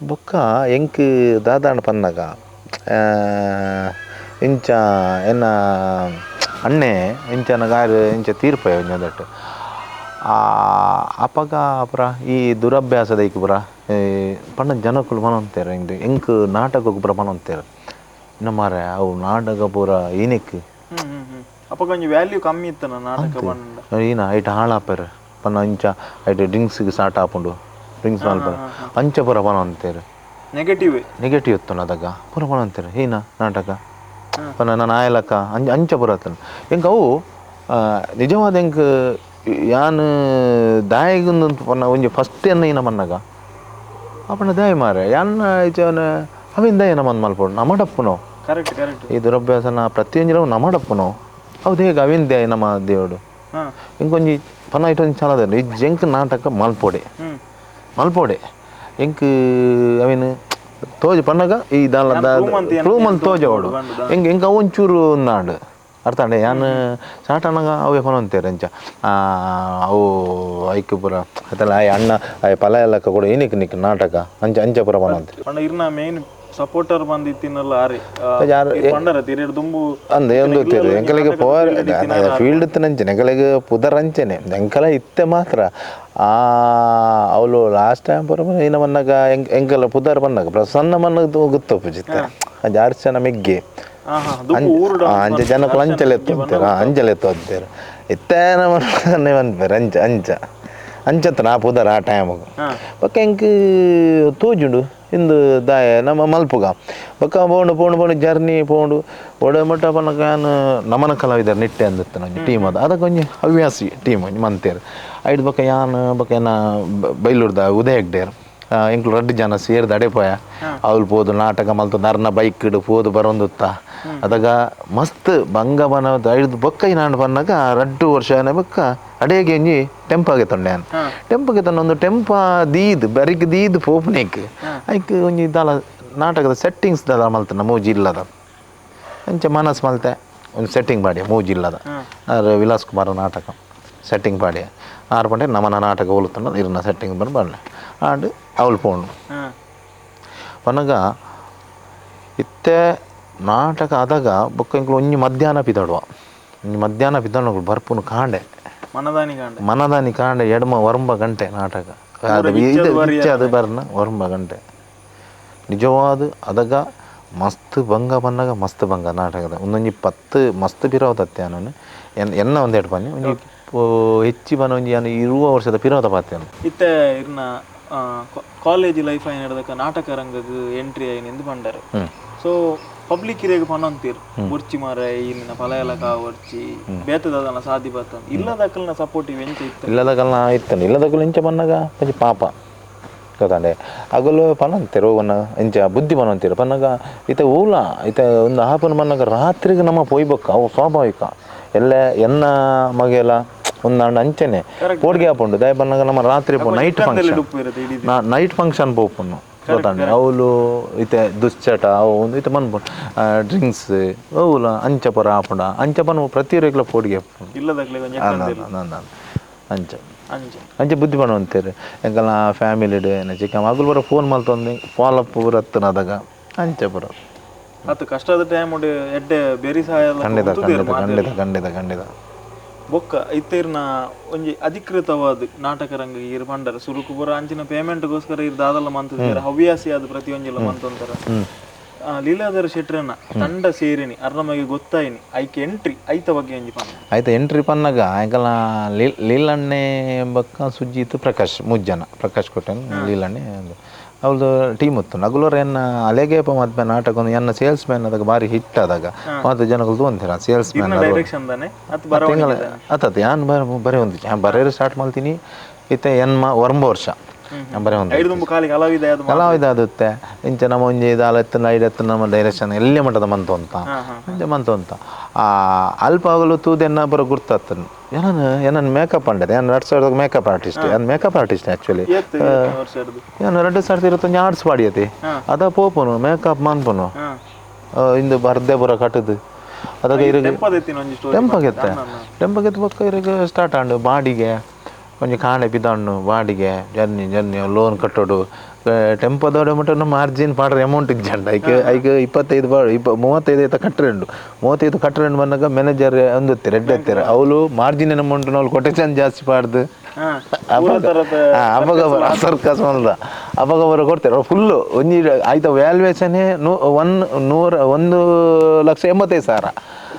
ಬೊಕ್ಕ ಎಂಕ್ ದಾದಾಂಡ ಪನ್ನಗ ಇಂಚ ಎನ್ನ ಅಣ್ಣೆ ಇಂಚನ ಗಾರು ಇಂಚ ತೀರ್ಪಯ ಒಂಜೊಂದಟ್ಟು ಅಪಗ ಪುರ ಈ ದುರಭ್ಯಾಸದ ಐಕ್ ಪುರ ಪಂಡ ಜನಕ್ಕಳು ಮನೊಂತೇರು ಎಂಕ್ ಎಂಕ್ ನಾಟಕಕ್ಕೆ ಪುರ ಮನೊಂತೇರು ಇನ್ನು ಮಾರೆ ಅವು ನಾಟಕ ಪೂರ ಏನಕ್ಕೆ ಅಪಗ ಒಂಜಿ ವ್ಯಾಲ್ಯೂ ಕಮ್ಮಿ ಇತ್ತನ ನಾಟಕ ಪಂಡ ಈನ ಐಟ್ ಹಾಳಾಪೇರು ಪನ್ನ ಇಂಚ ಐಟ್ ಡ್ರಿಂಕ್ಸ್ಗೆ ಸ್ಟಾರ್ಟ್ ಆಪುಂಡು ಡ್ರಿಂಕ್ಸ್ ಮಲ್ಪರ ಅಂಚ ಪೂರ ಪನೊಂತೇರು ನೆಗೆಟಿವ್ ನೆಗೆಟಿವ್ ಇತ್ತು ಅದಾಗ ಪೂರ ಪನೊಂತೇರು ಈನ ನಾಟಕ ಪನ್ನ ನಾನು ಆಯಲಕ್ಕ ಅಂಚ ಅಂಚ ಪೂರ ಆತನ ಎಂಕ್ ಅವು ನಿಜವಾದ ಎಂಕ್ ಯಾನ್ ದಾಯಗೊಂದು ಪನ್ನ ಒಂಜಿ ಫಸ್ಟ್ ಎನ್ನ ಈನ ಮನ್ನಗ ಅಪ್ಪನ ದಾಯ ಮಾರೆ ಯಾನ್ ಇಚವನ ಅವಿಂದ ಏನ ಮಂದ್ ಮಲ್ಪೊಡು ನಮಡಪ್ಪುನೋ ಕರೆಕ್ಟ್ ಕರೆಕ್ಟ್ ಈ ದುರಭ್ಯಾಸನ ಪ್ರತಿಯೊಂಜಿನ ನಮಡಪ್ಪುನೋ ಹೌದು ಹೇಗೆ ಅವಿಂದ ನಮ್ಮ ದೇವಡು ಇಂಕೊಂಜಿ ಪನ್ನ ಇಟ್ಟೊಂಜಿ ಚಲದ ಈ ಜಂಕ್ ನಾಟಕ ಮಲ್ಪೊಡೆ ಮಲ್ಪೊಡೆ ಎಂಕ್ ಅವಿನ ತೋಜು ಪನ್ನಗ ಈ ದಾಲ ಪ್ರೂಮನ್ ತೋಜೋಡು ಎಂಕ್ ಎಂಕ್ ಅವು ಒಂಚೂರು ನಾಡು ಅರ್ಥ ಅಂಡೆ ಯಾನ್ ಸಾಟನಗ ಅವೇ ಪನೊಂತೇರು ಅಂಚ ಅವು ಐಕ್ ಪೂರ ಅತ್ತಲ್ಲ ಆಯ್ ಅಣ್ಣ ಆಯ್ ಪಲ ಎಲ್ಲಕ್ಕ ಕೂಡ ಏನಕ್ಕೆ ನಿಕ್ ನಾಟಕ ಅಂಚ ಅಂಚ ಪೂರ ಪನೊಂತೇರು ಪಂಡ ಇರ್ನ ಮೇನ್ ಸಪೋರ್ಟರ್ ಬಂದಿತ್ತಿನಲ್ಲ ಆರೆ ಪಂಡರ ತಿರೇಡ್ ದುಂಬು ಅಂದೆ ಒಂದು ಗೊತ್ತಿರು ಎಂಕಲಿಗೆ ಪೋರ್ ಫೀಲ್ಡ್ ನಂಚನೆ ಎಂಕಲಿಗೆ ಪುದರ್ ಅಂಚನೆ ಎಂಕಲ ಇತ್ತೆ ಮಾತ್ರ ಆ ಅವಳು ಲಾಸ್ಟ್ ಟೈಮ್ ಪೂರ ಏನ ಮನ್ನಗ ಎಂಕಲ ಪುದರ್ ಬನ್ನಾಗ ಪ್ರಸನ್ನ ಮನ್ನಗ ಗೊತ್ತಪ್ಪು ಜಿತ್ತೆ ಅರ್ಚನ ಮಿಗ್ಗೆ ಅಂಚ ಜನಕ್ಕಳು ಅಂಚಲೆ ಎತ್ತು ಅಂಚಲೆ ಎತ್ತು ಅಂತೀರ ಇತ್ತೇನ ಮನ್ಪೇರು ಅಂಚ ಅಂಚ ಅಂಚತ್ತ ನಾ ಪುದರ್ ಆ ಟೈಮಿಗೆ ಬೊಕ್ಕ ಎಂಕ್ ತೋಜುಂಡು ಇಂದು ದಾಯ ನಮ್ಮ ಮಲ್ಪುಗ ಬೊಕ್ಕ ಪೋಂಡು ಪೋಂಡು ಪೋಂಡು ಜರ್ನಿ ಪೋಂಡು ಒಡೆ ಮಟ್ಟ ಪನ್ನಗ ಯಾನ್ ನಮನ ಕಲಾವಿದರ್ ನಿಟ್ಟೆ ಅಂದಿತ್ತು ಒಂಜಿ ಟೀಮ್ ಅದು ಅದಕ್ಕೆ ಒಂಜಿ ಹವ್ಯಾಸಿ ಟೀಮ್ ಒಂಜಿ ಮಂತೇರು ಐದು ಬೊಕ್ಕ ಯಾನ್ ಬೊಕ್ಕ ಏನ ಬೈಲೂರ್ದ ಉದಯ ಹೆಗ್ಡೇರ್ ಎಂಕ್ಲು ರಡ್ಡು ಜನ ಸೇರ್ದು ಅಡೆಪೋಯ ಅವ್ಲು ಪೋದು ನಾಟಕ ಮಲ್ತು ನರ್ನ ಬೈಕ್ ಇಡು ಪೋದು ಬರೊಂದುತ್ತ ಅದಾಗ ಮಸ್ತ್ ಬಂಗ ಬನ ಐದು ಬೊಕ್ಕ ನಾನು ಬನ್ನಾಗ ರಡ್ಡು ವರ್ಷ ಬೊಕ್ಕ ಅಡೇಗೆ ಒಂಜಿ ಟೆಂಪಾಗೆ ತೊಂಡೆ ಯಾನ್ ಟೆಂಪಗೆ ತೊಂಡ ಒಂದು ಟೆಂಪ ದೀದ್ ಬರಿಕ್ ದೀದ್ ಪೋಪುನೇಕ್ ಐಕ್ ಒಂಜಿ ದಾಲ ನಾಟಕದ ಸೆಟ್ಟಿಂಗ್ಸ್ ದಾಲ ಮಲ್ತನ ಮೂಜಿ ಇಲ್ಲದ ಅಂಚ ಮನಸ್ ಮಲ್ತೆ ಒಂದು ಸೆಟ್ಟಿಂಗ್ ಪಾಡ್ಯ ಮೂಜಿ ಇಲ್ಲದ ಆರ್ ವಿಲಾಸ್ ಕುಮಾರ ನಾಟಕ ಸೆಟ್ಟಿಂಗ್ ಪಾಡ್ಯ ಆರು ಪಂಡೆ ನಮನ ನಾಟಕ ಓಲುತ್ತಂಡ ಇರ್ನ ಸೆಟ್ಟಿಂಗ್ ಬರ್ ಬರಲೆ ಆಂಡ್ ಅವಳು ಪೋಂಡು ಪನಗ ಇತ್ತೆ ನಾಟಕ ಆದಾಗ ಬೊಕ್ಕ ಎಂಕ್ಲು ಒಂಜಿ ಮಧ್ಯಾಹ್ನ ಪಿದಾಡುವ ಒಂಜಿ ಮಧ್ಯಾಹ್ನ ಪಿದಾಡುವ ಬರ್ಪುನು ಕಾಂಡೆ ಮನದಾನಿ ಕಾಂಡೆ ಮನದಾನಿ ಕಾಂಡೆ ಎಡಮ ಒರಂಬ ಗಂಟೆ ನಾಟಕ ಅದು ಅದು ಬರ್ನ ಒರಂಬ ಗಂಟೆ ನಿಜವಾದ ಅದಾಗ ಮಸ್ತ್ ಬಂಗ ಬನ್ನಾಗ ಮಸ್ತ್ ಬಂಗ ನಾಟಕದ ಒಂದೊಂಜಿ ಪತ್ತು ಮಸ್ತ್ ಪಿರವತತ್ತೆ ನಾನು ಎನ್ನ ಒಂದೆರಡು ಬನ್ನಿ ಒಂಜಿ ಹೆಚ್ಚಿ ಬನ್ನ ಒಂಜಿ ನಾನು ಇರುವ ವರ್ಷದ ಪಿರವತ ಪಾತೆ ಇತ್ತೆ ಇರ್ನ ಕಾಲೇಜ್ ಲೈಫ್ ಐನ ನಾಟಕ ರಂಗಗ್ ಎಂಟ್ರಿ ಆಯ್ನ ಎಂದು ಬಂಡಾರೆ. ಸೊ Public ಇರೆಗ್ ಪನೊಂತೀರ್ ಬೊರ್ಚಿ ಮಾರ ಇಲ್ಲಿನ ಫಲ ಕಾವರ್ಚಿ ಬೇತದಾದನ ಸಾದಿ ಬತ್ತ ಇಲ್ಲದಕ್ಕಲ್ನ ಸಪೋರ್ಟಿವ್ ಎಂಚ ಇತ್ತು ಇಲ್ಲದಕಲ್ನ ಇತ್ತಂಡು ಇಲ್ಲದಕ್ಕಲು ಇಂಚ ಪನ್ನಗ ಒಂಜಿ ಪಾಪ ಗೊತ್ತಾಂಡೆ ಅಗಲು ಪನಂತೆರು ಒನ್ನ ಇಂಚ ಬುದ್ಧಿ ಪನಂತೀರು ಪನ್ನಗ ಇತ್ತ ಊಲ ಇತ್ತ ಒಂದು ಆಪನ ಪನ್ನಗ ರಾತ್ರಿಗೆ ನಮ್ಮ ಪೊಯ್ಬಕ್ಕ ಅವು ಸ್ವಾಭಾವಿಕ ಎಲ್ಲ ಎನ್ನ ಮಗೆಲ್ಲ ಒಂದಾಂಡ ಅಂಚನೆ ಪೋಡ್ಗೆ ಆಪುಂಡು ದಯ ಪನ್ನಗ ನಮ್ಮ ರಾತ್ರಿ night function night function ಪೋಪುಂಡು ಗೊತ್ತಾಂಡೆ ಅವಳು ಇತ್ತೆ ದುಶ್ಚಟ ಅವು ಒಂದು ಇತ್ತೆ ಮನ್ಪುಂಡು ಡ್ರಿಂಕ್ಸ್ ಅವುಲ ಅಂಚ ಪರ ಆಪುಂಡ ಅಂಚ ಪನ ಪ್ರತಿ ರೇಗ್ಲ ಪೋಡ್ಗೆ ಆಪುಂಡು ಅಂಚ ಅಂಚ ಬುದ್ಧಿ ಪಣವಂತೇರು ಎಂಕಲ್ನ ಫ್ಯಾಮಿಲಿಡ್ ಏನ ಚಿಕ್ಕ ಮಗುಲು ಬರ ಫೋನ್ ಮಲ್ತೊಂದು ಫಾಲೋ ಅಪ್ ಬರತ್ತನ ಅದಾಗ ಅಂಚ ಪುರ ಅದು ಕಷ್ಟದ ಟೈಮ್ ಎಡ್ಡೆ ಬೇರಿ ಸಹಾಯ ಖಂಡಿತ ಖಂಡಿತ ಖಂಡಿತ ಖಂಡಿತ ಖಂಡಿತ ಬೊಕ್ಕ ಇತ್ತೇರ್ನ ಒಂಜಿ ಅಧಿಕೃತವಾದ ನಾಟಕ ರಂಗ ಇರ್ ಪಂಡರ ಸುರುಕು ಪುರ ಅಂಚಿನ ಪೇಮೆಂಟ್ಗೋಸ್ಕರ ಇರ್ ದಾದಲ್ಲ ಮಂತಿದ್ದಾರೆ ಹವ್ಯಾಸಿ ಅದು ಪ್ರತಿಯೊಂಜಿಲ ಮಂತೊಂತರ ಲೀಲಾಧರ ಶೆಟ್ರನ ತಂಡ ಸೇರಿನಿ ಅರ್ನಮಗೆ ಗೊತ್ತಾಯಿನಿ ಐಕೆ ಎಂಟ್ರಿ ಐತ ಬಗ್ಗೆ ಒಂಜಿ ಪನ್ನ ಆಯ್ತು ಎಂಟ್ರಿ ಪನ್ನಗ ಎಂಕಲ್ನ ಲೀಲಣ್ಣೆ ಬೊಕ್ಕ ಸುಜಿತ್ ಪ್ರಕಾಶ್ ಮೂಜನ ಪ್ರಕಾಶ್ ಕೊಟ್ಟನ್ ಲೀಲಣ್ಣೆ ಅವ್ರದ್ದು ಟೀಮ್ ಇತ್ತು ನಗುಲೋರ್ ಎನ್ನ ಅಲೆಗೆ ಮದ್ಮೆ ನಾಟಕ ಒಂದು ಎನ್ನ ಸೇಲ್ಸ್ ಮ್ಯಾನ್ ಆದಾಗ ಭಾರಿ ಹಿಟ್ ಆದಾಗ ಮತ್ತೆ ಜನಗಳು ತಗೊಂತೀರ sales man direction ತಾನೆ ತಿಂಗಳ ಆತತ್ ಯಾನ್ ಬರೆ ಒಂದು ಬರೆಯರು ಸ್ಟಾರ್ಟ್ ಮಾಡ್ತೀನಿ ಇತ್ತೆ ಎನ್ಮ ಒಂಬ ವರ್ಷ ಬರೆ ಒಂದು ಕಲಾವಿದ ಆಗುತ್ತೆ ಇಂಚ ನಮ್ಮ ಒಂಜಿ ದಾಲ ಎತ್ತು ಐದು ಎತ್ತು ನಮ್ಮ ಡೈರೆಕ್ಷನ್ ಎಲ್ಲಿ ಮಟ್ಟದ ಮಂತು ಅಂತ ಇಂಚ ಮಂತು ಅಂತ ಆ ಅಲ್ಪ ಆಗಲು ತೂದೆನ್ನ ಬರೋ ಗುರ್ತಾತನ್ ಏನನ್ ಏನನ್ ಮೇಕಪ್ ಅಂಡದೆ ಏನು 2000 ಮೇಕಪ್ ಆರ್ಟಿಸ್ಟ್ ಏನು makeup artist actually ಏನು 2021 ಆರ್ಟ್ಸ್ ಪಾಡಿಯತಿ ಅದ ಪೋಪುನು ಮೇಕಪ್ ಮನ್ಪುನು ಇಂದು ಬರ್ದೆ ಬರ ಕಟ್ಟದು ಅದಾಗ ಇರಗ ಟೆಂಪಗೆತ್ತೆ ಟೆಂಪಗೆತ್ತು ಬೊಕ್ಕ ಇರಗ ಸ್ಟಾರ್ಟ್ ಆಂಡು ಬಾಡಿಗೆ ಒಂಜಿ ಕಾಣೆ ಪಿದಾಣ್ಣು ಬಾಡಿಗೆ journey journey loan ಕಟ್ಟೋಡು ಟೆಂಪೋದೋಡೆ ಮಟ್ಟ ನಮ್ಮ ಮಾರ್ಜಿನ್ ಪಾಡ್ರೆ ಅಮೌಂಟ್ ಇಜ್ಜಂಡ ಐಕ್ ಐಕ್ 25 ಬಾಡು 35 ಐತ ಕಟ್ಟರೆಂಡು 35 ಕಟ್ಟರೆಂಡು ಬಂದಾಗ ಮ್ಯಾನೇಜರ್ ಒಂದಿತ್ತೀರ ಎಡ್ಡೆ ಎತ್ತೀರ ಅವಳು ಮಾರ್ಜಿನ್ ಅಮೌಂಟ್ ಅವಳು ಕೊಟೇಶನ್ ಜಾಸ್ತಿ ಪಾಡ್ದು ಅವಾಗ ಸರ್ಕಸ್ ಮಲ್ದ ಅವಾಗ ಬರೋ ಕೊಡ್ತಾರೆ ಫುಲ್ಲು ಒಂಜಿ ಆಯ್ತ ವ್ಯಾಲ್ಯೂಯೇಷನ್ 1,85,000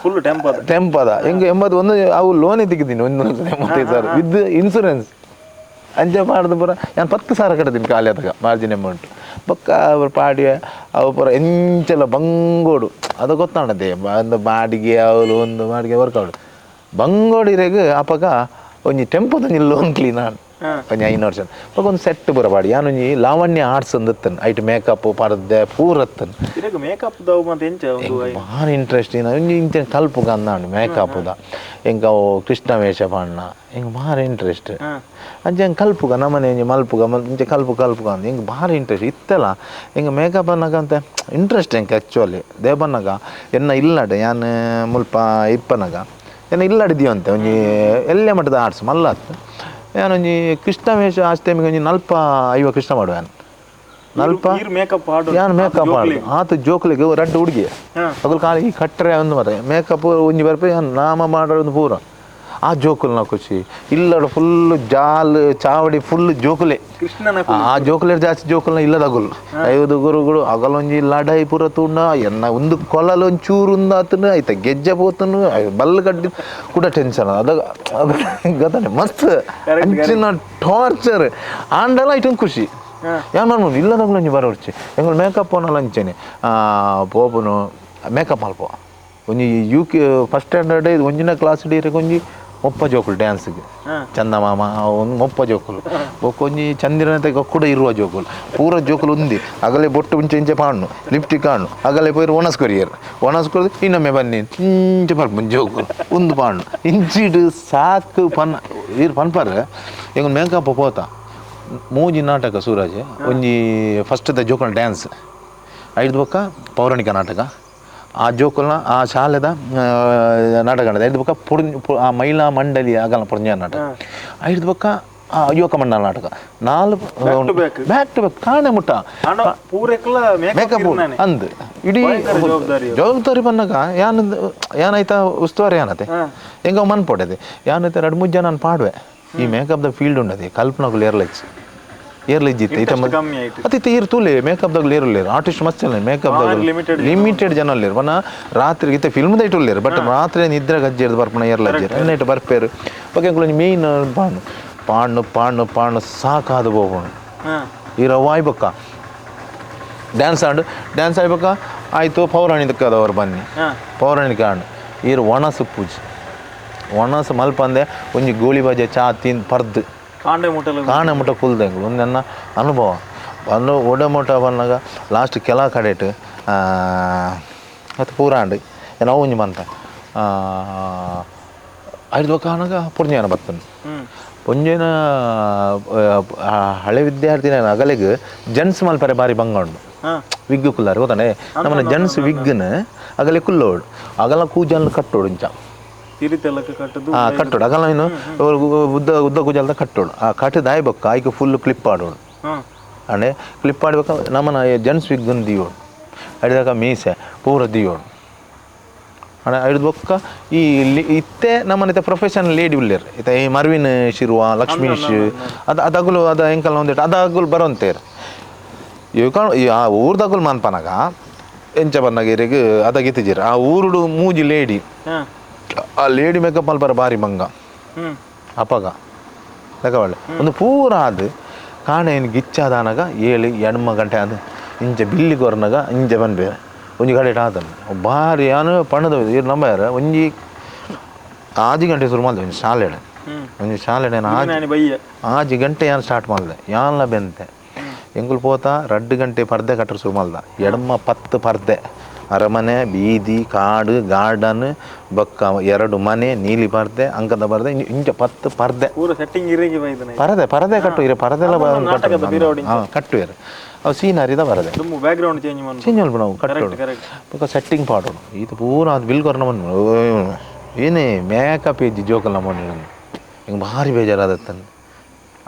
ಫುಲ್ ಟೆಂಪದ ಟೆಂಪದ ಹಿಂಗೆ 81 ಅವು ಲೋನ್ ತೆಗಿದ್ದೀನಿ 1,85,000 ವಿತ್ ಇನ್ಸೂರೆನ್ಸ್ ಅಂಚೆ ಮಾಡಿದ ಪೂರ ನಾನು 10,000 ಕಟ್ತೀನಿ ಖಾಲಿ ಆದಾಗ ಮಾರ್ಜಿನ್ ಅಮೌಂಟ್ ಬೊಕ್ಕ ಅವ್ರು ಪಾಡಿ ಅವು ಪೂರ ಎಂಚೆಲ್ಲ ಬಂಗೋಡು ಅದು ಗೊತ್ತಾಣದೆ ಒಂದು ಬಾಡಿಗೆ ಅವಳು ಒಂದು ಬಾಡಿಗೆ ವರ್ಕೌಟ್ ಬಂಗೋಡು ಇರೆಗ್ ಅಪಗ ಒಂಜಿ ಟೆಂಪೋದ ಒಂಜಿ ಲೋನ್ ಕ್ಲೀನ್ ಆನ್ ಒಂಜಿ 5 ವರ್ಷ ಬೊಕ ಒಂದು ಸೆಟ್ ಪೂರ ಪಾಡಿ ಯಾನೊಂಜಿ ಲಾವಣ್ಯ ಆರ್ಟ್ಸ್ ಅಂದತ್ತನ್ ಐಟ್ ಮೇಕಪ್ ಪಾಡದ್ದೆ ಪೂರತ್ತನ್ ಮೇಕಪ್ ಭಾರಿ ಇಂಟ್ರೆಸ್ಟ್ ಒಂಜಿ ಇಂಚ ಕಲ್ಪುಗ ಅಂದಾಂಡು ಮೇಕಪ್ದ ಎಂಕ ಅವು ಕೃಷ್ಣ ವೇಷ ಪಾಡ್ನ ಹಿಂಗೆ ಭಾರಿ ಇಂಟ್ರೆಸ್ಟ್ ಅಂಚೆ ಹಂಗೆ ಕಲ್ಪುಗ ನಮ್ಮನೆ ಒಂಜಿ ಮಲ್ಪುಗ ಇಂಚೆ ಕಲ್ಪು ಕಲ್ಪುಗ ಅಂದ್ ಹಿಂಗೆ ಭಾರಿ ಇಂಟ್ರೆಸ್ಟ್ ಇತ್ತಲ್ಲ ಹಿಂಗೆ ಮೇಕಪ್ ಅನ್ನಕಂತ ಇಂಟ್ರೆಸ್ಟ್ ಎಂಕ್ ಆ್ಯಕ್ಚುಲಿ ದೇವನ್ನಗ ಎನ್ನ ಇಲ್ಲಡೆ ಯಾನ್ ಮುಲ್ಪ ಇಪ್ಪನಗ ಎನ್ನ ಇಲ್ಲಡಿದೀವಂತೆ ಒಂಜಿ ಎಲ್ಲೇ ಮಟ್ಟದ ಆರ್ಟ್ಸ್ ಮಲ್ಲತ್ ಯಾನೊಂಜಿ ಕೃಷ್ಣ ವೇಷ ಆಷ್ಟಮಿಗೆ ಒಂಜಿ 40-50 ಕೃಷ್ಣ ಮಾಡುವ ನಲ್ಪ ಮೇಕಪ್ ಯಾನ್ ಮೇಕಪ್ ಮಾಡು ಆತ ಜೋಕ್ಲಿಗೆ ರಡ್ಡು ಹುಡುಗಿ ಅಗಲ್ ಕಾಲಿ ಕಟ್ಟರೆ ಒಂದು ಮಾತ್ರ ಮೇಕಪ್ ಒಂಜಿ ಬರ್ಪೆ ನಾಮ ಮಾಡೋದು ಪೂರ ಆ ಜೋಕುಲ್ನ ಖುಷಿ ಇಲ್ಲಡ ಫುಲ್ ಜಾಲ್ ಚಾವಡಿ ಫುಲ್ ಜೋಕುಲೆ ಆ ಜೋಕುಲೆ ಜಾಸ್ತಿ ಜೋಕುಲ್ನ ಇಲ್ಲದಗುಲ್ ಐದು ಗುರುಗಳು ಅಗಲೊಂಜಿ ಲಡಾಯಿ ಪೂರ ತೂಂಡ ಎನ್ನ ಒಂದು ಕೊಲಲು ಒಂಚೂರು ಆತನು ಆಯ್ತ ಗೆಜ್ಜೆ ಪೋತನು ಬಲ್ಲು ಕಡ್ಡಿ ಕೂಡ ಟೆನ್ಷನ್ ಅದ ಗೊತ್ತಾನೆ ಮಸ್ತ್ ಅಂಚಿನ ಟಾರ್ಚರ್ ಆಂಡಲ ಐಟೊಂದು ಖುಷಿ ಯಾನ್ ಮನ್ಮುಂಡು ಇಲ್ಲದಗುಲು ಒಂಜಿ ಬರೋರ್ಚಿ ಎಂಗುಲು ಮೇಕಪ್ ಪೋನಲ ಅಂಚೆನೆ ಪೋಪುನು ಮೇಕಪ್ ಮಲ್ಪ ಒಂಜಿ U K first standard ಒಂಜಿನ ಕ್ಲಾಸ್ ಡೀರೆಗ್ ಒಂಜಿ 30 ಜೋಕುಲು ಡ್ಯಾನ್ಸ್ಗೆ ಚಂದಮಾಮ ಒಂದು 30 ಜೋಕುಲು ಬೊಕ್ಕೊಂಜಿ ಚಂದಿರನ ಕೂಡ ಇರುವ ಜೋಕುಲು ಪೂರ ಜೋಕುಲು ಉಂದಿ ಅಗಲೆ ಬೊಟ್ಟು ಇಂಚೆ ಇಂಚೆ ಪಾಣ್ಣು ಲಿಪ್ಟಿಕ್ ಆಣ್ಣು ಅಗಲೆ ಪೋಯಿರು ಒಣಸ್ ಕೊರಿಯರ್ ಒಣಸ್ ಕೊರ್ದು ಇನ್ನೊಮ್ಮೆ ಬನ್ನಿ ಇಂಚೆ ಪರ್ಪುಂಡು ಜೋಕುಲು ಒಂದು ಪಾಣ್ಣು ಇಂಚಿಡು ಸಾಕು ಪನ್ ಇರು ಪನ್ಪರ್ ಎಂಗ್ ಮೇಕಪ್ ಪೋತ ಮೂಜಿ ನಾಟಕ ಸೂರಜ್ ಒಂಜಿ ಫಸ್ಟ್ the ಜೋಕುಲ್ dance ಐದು ಬೊಕ್ಕ ಪೌರಾಣಿಕ ನಾಟಕ ಆ ಜೋಕುಲ್ನ ಆ ಶಾಲೆದ ನಾಟಕ ಐದು ಬೊಕ್ಕ ಆ ಮಹಿಳಾ ಮಂಡಳಿ ಆಗಲ್ಲ ಪುರ್ಜ ನಾಟಕ ಐದು ಬೊಕ್ಕ ಆ ಯುವಕ ಮಂಡಲ ನಾಟಕ 4 back to back ಕಾಣೆ ಮುಟ್ಟ ಮೇಕಪ್ ಅಂದ್ ಇಡೀ ಜವಾಬ್ದಾರಿ ಬನ್ನಾಗ ಯಾನ್ ಯಾನಾಯ್ತಾ ಉಸ್ತುವಾರಿ ಯಾನತೆ ಹೆಂಗ ಮನ್ಪೊಡೆದೆ ಯಾನೈತೆ 2-3 ಜನ ನಾನು ಪಾಡುವೆ ಈ ಮೇಕಪ್ದ ಫೀಲ್ಡ್ ಉಂಡದೆ ಕಲ್ಪನಾಗುಲು ಏರ್ಲೈಟ್ಸ್ ಏರ್ಲಿಜ್ಜಿತ್ತು ಈತ ಅತಿತ್ತ ಈರ್ ತೂಲೆ ಮೇಕಪ್ದಾಗ ಏರ್ಲೇರು ಆರ್ಟಿಸ್ಟ್ ಮಸ್ತ್ ಇಲ್ಲ ಮೇಕಪ್ದಾಗ ಲಿಮಿಟೆಡ್ ಜನ ಅಲ್ಲೇರು ಬನ್ನ ರಾತ್ರಿ ಇತ್ತೆ ಫಿಲ್ಮ್ ದೈಟ್ ಉಲ್ಲೇರು ಬಟ್ ರಾತ್ರಿ ನಿದ್ರೆ ಗಜ್ಜೇರ್ದು ಬರ್ಪಣ ಏರ್ಲಜ್ಜೇರು ನೈಟ್ ಬರ್ಪೇರು ಬಗ್ಗೆ ಮೇಯ್ನ್ ಪಾಣ್ಣು ಪಾಣ್ಣು ಪಾಣ್ಣು ಪಾಣ್ಣು ಸಾಕಾದು ಹೋಗೋಣ ಈ ರವಾಯ್ ಬೊಕ್ಕ ಡ್ಯಾನ್ಸ್ ಆಡು ಡ್ಯಾನ್ಸ್ ಆಯ್ಬಕ್ಕ ಆಯಿತು ಪೌರಾಣಿಕದವರು ಬನ್ನಿ ಪೌರಾಣಿಕ ಹಣ್ಣು ಈರು ಒಣಸು ಪೂಜೆ ಒಣಸು ಮಲ್ಪಂದೆ ಒಂಜಿ ಗೋಳಿ ಬಾಜೆ ಚಾ ತಿಂದು ಪರ್ದು ಕಾಂಡೆ ಮುಟ್ಟಲ ಕಾಣೆ ಮುಟ್ಟ ಕುಲ್ದಂಗಳು ಒಂದು ನನ್ನ ಅನುಭವ ಅನ್ನು ಒಡೆ ಮುಟ್ಟ ಬಂದಾಗ ಲಾಸ್ಟ್ ಕೆಲ ಕಡೆಟ್ ಮತ್ತು ಪೂರ ಅಂಡು ನಾವು ಒಂಜಿ ಬಂತ ಐದು ಕಾಣಗ ಪುರ್ಜಾನ ಬರ್ತನೆ ಒಂಜೇನ ಹಳೆ ವಿದ್ಯಾರ್ಥಿನ ಅಗಲಿಗೆ ಜೆಂಟ್ಸ್ ಮಲ್ಪರೆ ಬಾರಿ ಬಂಗ ಉಂಡು ವಿಗ್ಗು ಕುಲ್ಲಾರು ಗೊತ್ತಾನೆ ನಮ್ಮನೆ ಜೆಂಟ್ಸ್ ವಿಗ್ಗನ ಅಗಲೆ ಕುಲ್ಲೋಡು ಅಗಲ ಕೂಜಲ್ ಕಟ್ಟೋಡು ಇಂಚ ಕಟ್ಟೋಡು ಅಗಲ ಇನ್ನು ಉದ್ದ ಉದ್ದ ಕೂಜಲ್ದ ಕಟ್ಟೋಡು ಆ ಕಟ್ಟಿದ ಆಯ್ಬಕ್ಕ ಆಯ್ಕೆ ಫುಲ್ ಕ್ಲಿಪ್ ಆಡೋಡು ಅಂಡೆ ಕ್ಲಿಪ್ ಆಡ್ಬೇಕ ನಮ್ಮನ ಜೆಂಟ್ಸ್ ವಿಗ್ಗನ್ ದಿಯೋಡು ಅಡಿದಾಗ ಮೀಸೆ ಪೂರ ದಿಯೋಡು ಅಣ್ಣ ಐದು ಬೊಕ್ಕ ಈ ಇತ್ತೆ ನಮ್ಮನೆ ಪ್ರೊಫೆಷನಲ್ ಲೇಡಿ ಉಲ್ಲೇರ್ ಇತ್ತೆ ಈ ಮರ್ವಿನ್ ಶಿರುವ ಲಕ್ಷ್ಮೀಶ್ ಅದು ಅದಾಗುಲು ಅದು ಎಂಕಲ್ ಒಂದಿಟ್ಟು ಅದಾಗುಲು ಬರೋಂತೇರು ಇವ್ ಆ ಊರ್ದಾಗುಲು ಮನ್ಪನಾಗ ಎಂಚ ಬನ್ನಾಗ ಇರೆಗ್ ಅದಾಗ ಇತ್ತಿಜಿರ್ ಆ ಊರುಡು ಮೂಜಿ ಲೇಡಿ ಆ ಲೇಡಿ ಮೇಕಪ್ ಮಲ್ಪರ ಬಾರಿ ಮಂಗ ಅಪಗ ಲೆಕ್ಕ ಒಂದು ಪೂರ ಅದು ಕಾಣೆ ಏನು ಗಿಚ್ಚಾದಾನಾಗ 7 8 ಗಂಟೆ ಅದು ಇಂಚ ಬಿಲ್ಲಿ ಕೊರ್ನಾಗ ಇಂಚ ಬನ್ಬೇರೆ ಒಂಜಿ ಕಡೆ ಆತನು ಬಾರಿ ಯಾನು ಪಣ್ಣದ ಇರು ನಂಬಾರ ಒಂಜಿ ಆಜಿ ಗಂಟೆ ಶುರು ಮಾಡಿದೆ ಒಂಜಿ ಶಾಲೆಡೆ ಒಂಜಿ ಶಾಲೆಡೆ ಆಜಿ ಗಂಟೆ ಯಾನು ಸ್ಟಾರ್ಟ್ ಮಾಡಿದೆ ಯಾನ್ಲ ಬೆಂತೆ ಎಂಗುಲ್ ಪೋತ 2 ಗಂಟೆ ಪರ್ದೆ ಕಟ್ಟರು ಶುರು ಮಾಡ್ದ ಎಡಮ 10 ಪರ್ದೆ ಅರಮನೆ ಬೀದಿ ಕಾಡು ಗಾರ್ಡನ್ ಬೊಕ್ಕ 2 ಮನೆ ನೀಲಿ ಪರ್ದೆ ಅಂಕದ ಪರ್ದೆ ಇಂಚ 10 ಪರ್ದೆ ಪರದೆ ಪರದೆ ಕಟ್ಟು ಇರ ಪರದೆಲ್ಲ ಕಟ್ಟುವೇರು ಅವು ಸೀನರಿದ ಬರದೆ background change change ಮಲ್ಪ ನಾವು ಕಟ್ಟೋಡು ಬೊಕ್ಕ ಸೆಟ್ಟಿಂಗ್ ಪಾಡೋಡು ಈತ ಪೂರ ಅದು ಬಿಲ್ ಕೊರ್ನ ಬಂದು ಏನೇ ಮೇಕಪ್ ಇಜ್ಜಿ ಜೋಕಲ್ ನಮ್ಮ ಹಿಂಗೆ ಭಾರಿ ಬೇಜಾರಾದತ್ತನ್ನು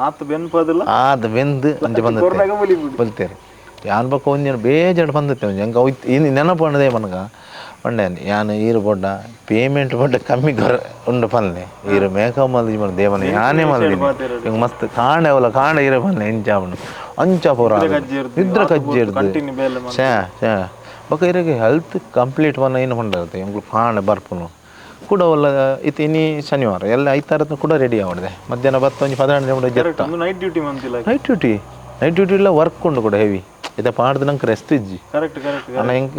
ಆತ ಬೆನ್ಪದಿಲ್ಲ ಆತ ಬೆಂದು ಅಂಚೆ ಬಂದ ಬಲ್ತೇರು ಯಾನ್ ಬೊಕ್ಕ ಒಂದಿನ ಬೇಜಾರು ಬಂದತ್ತೆ ಒಂಜಿ ಹಂಗೆ ಇನ್ನು ನೆನಪು ಅನ್ನದೇ ಮನಗ ಪಂಡೆ ಯಾನ್ ಈರು ಬೊಡ್ಡ ಪೇಮೆಂಟ್ ಬೊಡ್ಡ ಕಮ್ಮಿ ಕೊರ ಉಂಡು ಪನ್ಲೆ ಈರು ಮೇಕಪ್ ಮಲ್ದಿ ಮಲ್ ದೇವನ ಯಾನೇ ಮಲ್ದಿನಿ ಹಿಂಗೆ ಮಸ್ತ್ ಕಾಣೆ ಅವಲ ಕಾಣೆ ಈರೆ ಪನ್ಲೆ ಇಂಚ ಅವನು ಅಂಚ ಪೂರ ಇದ್ರ ಕಜ್ಜಿರ್ದು ಛೇ ಛೇ ಬೊಕ್ಕ ಇರಗೆ ಹೆಲ್ತ್ ಕಂಪ್ಲೀಟ್ ಪನ್ನ ಏನು ಪಂಡರುತ್ತೆ ಎಂಕ್ಲು ಕಾಣೆ ಬರ್ಪುನು ಕೂಡ ಒಲ್ಲ ಇತ್ತು ಇನಿ ಶನಿವಾರ ಎಲ್ಲ ಐತಾರತ್ನ ಕೂಡ ರೆಡಿ ಆವಡಿದೆ ಮಧ್ಯಾಹ್ನ ಬತ್ತ ಒಂಜಿ 12 ಗಂಟೆ ನೈಟ್ ಡ್ಯೂಟಿ ಮಂತಿಲ್ಲ night duty night duty ಇಲ್ಲ ವರ್ಕ್ ಉಂಡು ಕೂಡ ಹೆವಿ ಇತ್ತೆ ಪಾಡ್ದು ನಂಗೆ ರೆಸ್ಟ್ ಇಜ್ಜಿ ಕರೆಕ್ಟ್ ಕರೆಕ್ಟ್ ಅಣ್ಣ ಎಂಕ್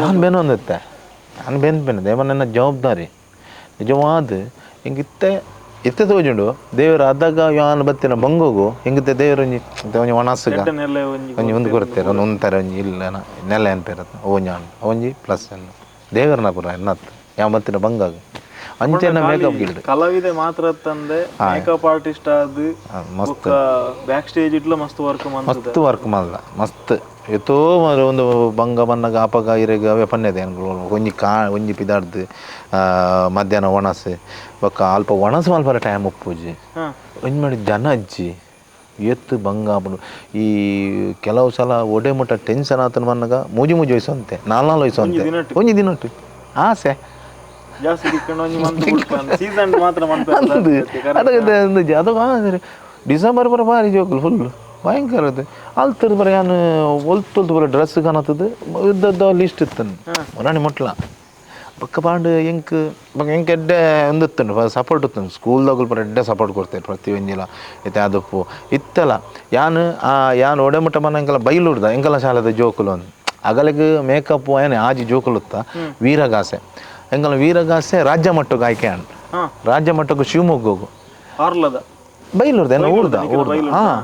ನಾನು ಬೆನ್ನು ಒಂದಿತ್ತೆ ನಾನು ಬೆನ್ ಬೆನ್ನು ದೇವನ ಜವಾಬ್ದಾರಿ ನಿಜವಾದ ಹಿಂಗೆ ಇತ್ತೆ ಇತ್ತೆ ತೋಜುಂಡು ದೇವರು ಅದಾಗ ಯಾನ್ ಬತ್ತಿನ ಬಂಗೋಗು ಹಿಂಗಿತ್ತೆ ದೇವರು ಒಂಜಿ ಒಂಜಿ ಒಣಸುಗ ಒಂಜಿ ಒಂದು ಕೊಡ್ತೇವೆ ಒಂದು ಒಂಥರ ಒಂಜಿ ಇಲ್ಲ ನೆಲೆ ಅನ್ಪೇರತ್ತ ಓಂಜಾನ್ ಒಂಜಿ ಪ್ಲಸ್ ದೇವರನ ಪುರ ಎನ್ನತ್ತು ಯಾವ ಬತ್ತಿನ ಬಂಗಾಗ ಅಂಚೆನ ಮೇಕಪ್ ಗಿಲ್ಡ್ ಕಲಾವಿದೆ ಮಾತ್ರ ತಂದೆ ಮೇಕಪ್ ಆರ್ಟಿಸ್ಟ್ ಆದ್ ಮಸ್ತ್ ಬ್ಯಾಕ್ ಸ್ಟೇಜ್ ಇಟ್ಲ ಮಸ್ತ್ ವರ್ಕ್ ಮಸ್ತ್ ವರ್ಕ್ ಮಲ್ಲ ಮಸ್ತ್ ಏತೋ ಒಂದು ಬಂಗ ಬನ್ನಗ ಅಪಗ ಇರೆಗ್ ಅವೇ ಪನ್ನೆದೆ ಒಂಜಿ ಕಾ ಒಂಜಿ ಪಿದಾಡ್ದು ಮಧ್ಯಾಹ್ನ ಒಣಸು ಬೊಕ್ಕ ಅಲ್ಪ ಒಣಸು ಮಲ್ಪರ ಟೈಮ್ ಉಪ್ಪುಜಿ ಒಂಜಿ ಮಾಡಿ ಜನ ಅಜ್ಜಿ ಎತ್ತು ಬಂಗ ಆಪುಂಡು ಈ ಕೆಲವು ಸಲ ಒಡೆ ಮುಟ್ಟ ಟೆನ್ಷನ್ ಆತನ ಬನ್ನಗ ಮೂಜಿ ಮೂಜಿ ವಯಸ್ಸಂತೆ ನಾಲ್ ನಾಲ್ ವಯಸ್ಸಂತೆ ಒಂಜಿ ದಿನಟ್ಟು ಆಸೆ ಅದಕ್ಕೆ ಡಿಸೆಂಬರ್ ಬರ ಭಾರಿ ಜೋಕುಲು ಫುಲ್ ಭಯಂಕರ ಅದು ಅಲ್ತದ ಬರ ಯಾನ್ ಒಲ್ತು ಬರ ಡ್ರೆಸ್ ಕಾಣತ್ತದ ಇದ್ದದ್ದು ಲಿಸ್ಟ್ ಇತ್ತನು ಒರಾಣಿ ಮುಟ್ಲ ಬೊಕ್ಕ ಪಾಂಡು ಎಂಕ್ ಬೊಕ್ಕ ಎಂಕ್ ಎಡ್ಡೆ ಒಂದಿತ್ತುಂಡು ಸಪೋರ್ಟ್ ಇತ್ತುಂಡು ಸ್ಕೂಲ್ದಾಗಲು ಪೂರ ಎಡ್ಡೆ ಸಪೋರ್ಟ್ ಕೊಡ್ತೇವೆ ಪ್ರತಿ ಒಂಜಿಲ ಇತ್ತೆ ಅದಪ್ಪು ಇತ್ತಲ್ಲ ಯಾನ್ ಆ ಯಾನ್ ಒಡೆ ಮುಟ್ಟ ಮನ ಎಂಕಲ ಬೈಲೂರ್ದ ಎಂಕಲ ಶಾಲೆದ ಜೋಕುಲು ಒಂದು ಅಗಲಿಗೆ ಮೇಕಪ್ ಏನೇ ಆಜಿ ಜೋಕುಲುತ್ತ ವೀರಗಾಸೆ ಎಂಕಲ ವೀರಗಾಸೆ ರಾಜ್ಯ ಮಟ್ಟಕ್ಕೆ ಆಯ್ಕೆ ಆಂಡ್ ರಾಜ್ಯ ಮಟ್ಟಕ್ಕೆ ಶಿವಮೊಗ್ಗಗು ಬೈಲೂರ್ದ ಏನ ಊರ್ದ ಊರ್ದ ಹಾಂ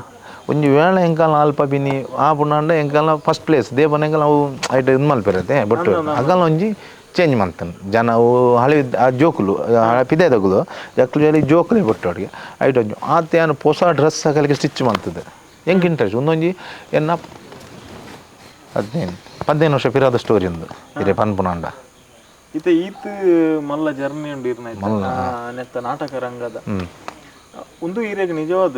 ಒಂಜಿ ವೇಳೆ ಎಂಕಲ್ನ ಅಲ್ಪ ಬಿನಿ ಆ ಪುಂಡ ಎಂಕಲ್ನ ಫಸ್ಟ್ ಪ್ಲೇಸ್ ದೇವನ ಎಂಕಲ್ ಅವು ಐಟ್ ಇದು ಮಲ್ಪಿರತ್ತೆ ಬಟ್ ಅಗಲ ಒಂಜಿ ಚೇಂಜ್ ಮಾಡ್ತಾನೆ ಜನ ಅವು ಹಳೆ ಆ ಜೋಕುಲು ಪಿದೆದಗುಲು ಜಕ್ಲು ಜಲಿ ಜೋಕುಲೆ ಬೊಟ್ಟು ಅಡಿಗೆ ಐಟ್ ಒಂಜಿ ಆತ ಏನು ಹೊಸ ಡ್ರೆಸ್ ಹಾಕಲಿಕ್ಕೆ ಸ್ಟಿಚ್ ಮಾಡ್ತದೆ ಎಂಕ್ ಇಂಟ್ರೆಸ್ಟ್ ಒಂದೊಂಜಿ ಎನ್ನ 15 ವರ್ಷ ಪಿರಾದ ಸ್ಟೋರಿ ಒಂದು ಇರೆ ಪನ್ಪುನಾಂಡ ಇತ್ತೆ ಈತ್ ಮಲ್ಲ ಜರ್ನಿ ಉಂಡು ಇರ್ನ ನೆತ್ತ ನಾಟಕ ರಂಗದ ಒಂದು ಈರೆಗ್ ನಿಜವಾದ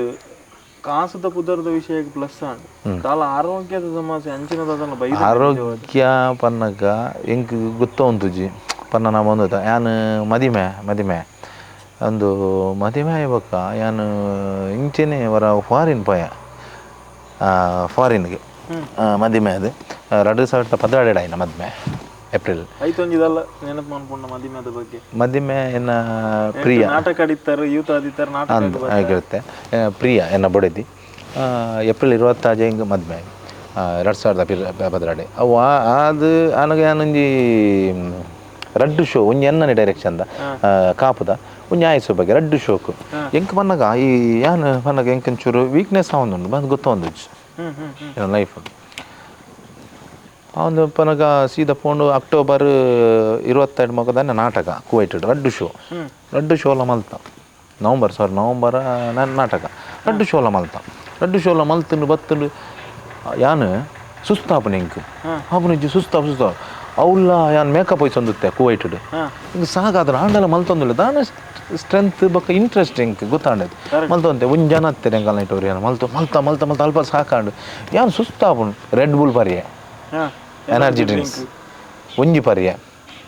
ಕಾಸುದ ಪುದರ್ದ ವಿಷಯಕ್ಕೆ ಪ್ಲಸ್ ಆಂಡ್ ದಾಲ ಆರೋಗ್ಯದ ಸಮಸ್ಯೆ ಅಂಚಿನದನ್ನ ಬೈ ಆರೋಗ್ಯ ಪನ್ನಗ ಎಂಕ್ ಗೊತ್ತ ಉಂತುಜಿ ಪನ್ನ ನಾ ಬಂದ ಯಾನ್ ಮದಿಮೆ ಮದಿಮೆ ಒಂದು ಮದಿಮೆ ಆಯ್ಬಕ್ಕ ಯಾನ್ ಇಂಚೆನೆ ವರ ಫಾರಿನ್ ಪೋಯ ಫಾರಿನ್ಗೆ ಮದಿಮೆ ಅದು 2012 ಆಯ್ನ ಮದಿಮೆ ಏಪ್ರಿಲ್ ಐತೊಂಜಿದಲ್ಲ ನೆನಪು ಮನ್ಪುಂಡ ಮದಿಮೆದ ಬಗ್ಗೆ ಮದಿಮೆ ಎನ್ನ ಪ್ರಿಯ ನಾಟಕ ಆಡಿತ್ತಾರೆ ಯೂತ್ ಆದಿತ್ತಾರೆ ನಾಟಕ ಆಗಿರುತ್ತೆ ಪ್ರಿಯ ಎನ್ನ ಬೊಡೆದಿ ಏಪ್ರಿಲ್ 26 ಹಿಂಗೆ ಮದುವೆ 2012 ಅವು ಅದು ಆನಗ ಯಾನೊಂಜಿ ರಡ್ಡು ಶೋ ಒಂಜಿ ಎನ್ನನೆ ಡೈರೆಕ್ಷನ್ the ಕಾಪುದ ಒಂಜಿ ಆಯಸ್ಸು ಬಗ್ಗೆ ರಡ್ಡು ಶೋಕು ಎಂಕ್ ಪನ್ನಗ ಈ ಯಾನ್ ಪನ್ನಗ ಎಂಕ್ ಒಂಚೂರು ವೀಕ್ನೆಸ್ ಆವೊಂದುಂಡು ಬಂದು ಗೊತ್ತೊಂದುಜ್ಜಿ ಲೈಫ್ ಒಂದು ಪನಗ ಸೀದಾ ಪೋಂಡು ಅಕ್ಟೋಬರ್ 22 ಮೊಗದಾನೆ ನಾಟಕ ಕುವೈಟ್ ರಡ್ಡು ಶೋ ರಡ್ಡು ಶೋಲ ಮಲ್ತ ನವಂಬರ್ ಸಾರಿ ನವಂಬರ್ ನಾಟಕ ರಡ್ಡು ಶೋಲ ಮಲ್ತ ರಡ್ಡು ಶೋಲ ಮಲ್ತುಂಡು ಬತ್ತುಂಡು ಯಾನ್ ಸುಸ್ತಾಪುನ ಎಂಕ್ ಆಪುನಿಜ್ಜಿ ಸುಸ್ತಾಪ ಸುಸ್ತಾಪ ಅವುಲ್ಲ ಯಾನ್ ಮೇಕಪ್ ಹೋಯ್ಸೊಂದುತ್ತೆ ಕುವೈಟ್ ಇಂಕ್ ಸಾಕಾದ್ರೆ ಆಂಡಲ ಮಲ್ತೊಂದಿಲ್ಲ ದಾನ ಸ್ಟ್ರೆಂತ್ ಬೊಕ್ಕ ಇಂಟ್ರೆಸ್ಟ್ ಎಂಕ್ ಗೊತ್ತಾಂಡದು ಮಲ್ತೊಂತೆ ಒಂಜಿ ಜನ ಅತ್ತೇನೆ ಎಂಕಲ್ನ ಇಟ್ಟವ್ರು ಯಾನ್ ಮಲ್ತ ಮಲ್ತ ಮಲ್ತ ಮಲ್ತ ಅಲ್ಪ ಸಾಕಾಂಡು ಯಾನ್ ಸುಸ್ತಾಪುಂಡು ರೆಡ್ ಬುಲ್ ಪರ್ಯೆ ಎನರ್ಜಿ ಡ್ರಿಂಕ್ಸ್ ಒಂಜಿ ಪರ್ಯ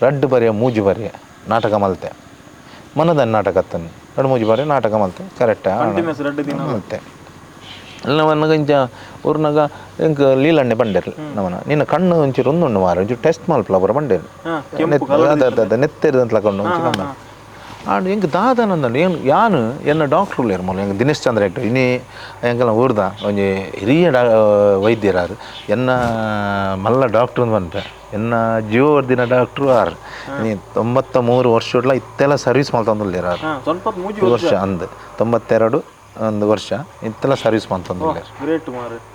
ರಡ್ಡು ಪರ್ಯ ಮೂಜಿ ಪರ್ಯ ನಾಟಕ ಮಲ್ತೆ ಮನದನ್ ನಾಟಕ ಅತ್ತನ್ನು ಎರಡು ಮೂಜಿ ಪರ್ಯ ನಾಟಕ ಮಲ್ತೆ ಕರೆಕ್ಟ್ ಮಲ್ತೆ ನಮನಗ ಇಂಚ ಊರ್ನಾಗ ಎಂಕ್ ಲೀಲಣ್ಣೆ ಬಂಡೇರು ನಮನ ನಿನ್ನ ಕಣ್ಣು ಒಂಚೂರು ಒಂದುಂಡು ಮಾರ ಒಂಚೂರು ಟೆಸ್ಟ್ ಮಲ್ಪಲ ಪೂರ ಬಂಡೇರು ಅದ ನೆತ್ತೆರ್ದಂತಲ ಕಣ್ಣು ಒಂಚೂರು ಕಣ್ಣು ಆಂಡ್ ಎಂಕ್ ದಾದನಂದಂಡು ಏನು ಯಾನು ಎನ್ನ ಡಾಕ್ಟ್ರು ಉಲ್ಲೇರು ಮೊದಲು ಎಂಕ್ ದಿನೇಶ್ ಚಂದ್ರ ಹೆಗ್ಡೆ ಇನಿ ಎಂಕಲ್ನ ಊರ್ದ ಒಂಜಿ ಹಿರಿಯ ವೈದ್ಯರಾರು ಎನ್ನ ಮಲ್ಲ ಡಾಕ್ಟ್ರು ಅಂದ್ ಪನ್ಪೆ ಎನ್ನ ಜೀವವರ್ಧಿನ ಡಾಕ್ಟ್ರು ಆರ್ ಇನಿ 93 ವರ್ಷಡ್ಲ ಇತ್ತೆಲ್ಲ ಸರ್ವಿಸ್ ಮಲ್ತೊಂದುಲ್ಲೇರು ಆರ್ ವರ್ಷ ಅಂದ್ 92 ಒಂದು ವರ್ಷ ಇತ್ತೆಲ್ಲ ಸರ್ವಿಸ್ ಮಲ್ತೊಂದುಲ್ಲೇರು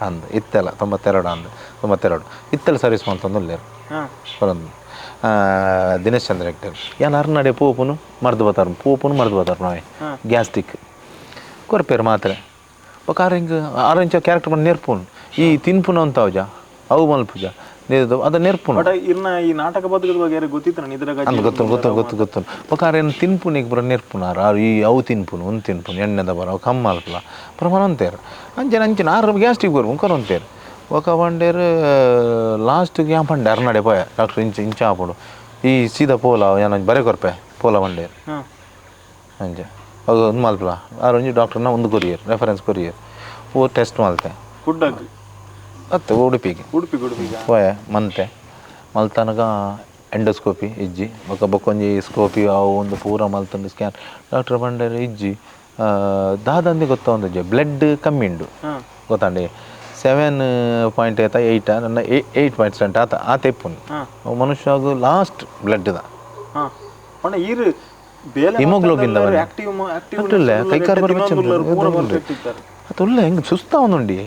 ಅಂದ್ ಇತ್ತೆಲ್ಲ 92 ಅಂದ್ 92 ಇತ್ತೆಲ್ಲ ಸರ್ವಿಸ್ ಮಲ್ತೊಂದುಲ್ಲೇರು ಬರೊಂದು ದಿನೇಶ್ ಚಂದ್ರ ಹೆಗ್ಡೆ ಯಾನ್ ಅರ್ನಡೆ ಪೋಪುನು ಮರ್ದು ಬತ್ತಾರು ಪೋಪುನು ಮರ್ದು ಬತ್ತಾರು ನಾವೇ ಗ್ಯಾಸ್ಟಿಕ್ ಕೊರ್ಪೇರು ಮಾತ್ರೆ ಬೊಕ ಆರ್ ಹಿಂಗೆ ಆರ್ ಇಂಚ ಕ್ಯಾರೆಕ್ಟರ್ ಬಂದು ನೆರ್ಪುನು ಈ ತಿನ್ಪುನ ಅಂತಾವಜ ಅವು ಮಲ್ಪುಜ ಅದ ನೆರ್ಪುನು ಈ ನಾಟಕ ಬದುಕದ ಬಗ್ಗೆ ಗೊತ್ತಿತ್ತು ಗೊತ್ತು ಗೊತ್ತು ಗೊತ್ತು ಗೊತ್ತು ಬೊಕ ಆರ್ ಏನು ತಿನ್ಪುನಿಗೆ ಪೂರ ನೆರ್ಪುನಾರು ಆರು ಈ ಅವು ತಿನ್ಪುನು ಒಂದು ತಿನ್ಪುನು ಎಣ್ಣೆದ ಬರ ಅವು ಕಮ್ಮಿ ಮಲ್ಪಲ ಪೂರ ಮನೊಂತೇರು ಅಂಚನೆ ಅಂಚಿನ ಆರು ಗ್ಯಾಸ್ಟಿಕ್ ಬರ್ಪುನು ಕೊರೊಂತೇರು ఒక ಬಂಡೇರು ಲಾಸ್ಟ್ಗೆ ಯಾನ್ ಪಂಡೆ ಅರ್ನಡೆ ಪೋಯ ಡಾಕ್ಟ್ರ್ ಇಂಚ ಇಂಚ ಆಪುಂಡು ಈ ಸೀದಾ ಪೋಲ ಯಾನ್ ಒಂಜಿ ಬರೆ ಕೊರ್ಪೆ ಪೋಲ ಬಂಡೇರು ಅಂಚ ಅವು ಒಂದು ಮಲ್ಪಲ ಆರು ಒಂಜಿ ಡಾಕ್ಟ್ರನ್ನ ಒಂದು courier reference courier ಓ ಟೆಸ್ಟ್ ಮಲ್ತೆ ಕುಡ್ಡಗ್ ಅತ್ತೆ ಉಡುಪಿಗೆ ಉಡುಪಿ ಉಡುಪಿಗೆ ಪೋಯ ಮಂತೆ ಮಲ್ತನಗ ಎಂಡೋಸ್ಕೋಪಿ ಇಜ್ಜಿ ಬೊಕ ಬೊಕ್ಕೊಂಜಿ ಸ್ಕೋಪಿ ಅವು ಒಂದು ಪೂರ ಮಲ್ತುಂಡು ಸ್ಕ್ಯಾನ್ ಡಾಕ್ಟ್ರ್ ಬಂಡೇರು ಇಜ್ಜಿ ದಾದಂದೆ ಗೊತ್ತೊಂದಿಜ್ಜಿ ಬ್ಲಡ್ ಕಮ್ಮಿ ಉಂಡು ಗೊತ್ತಾಂಡಿ 7.8 8 ನನ್ನ 8.7 ಆತ ಆತ ಇಪ್ಪುನು ಮನುಷ್ಯಗು ಲಾಸ್ಟ್ ಬ್ಲಡ್ the haemoglobin ಕೈಕಾರ್ ಅದು ಹೆಂಗೆ ಸುಸ್ತಾವನುಂಡಿ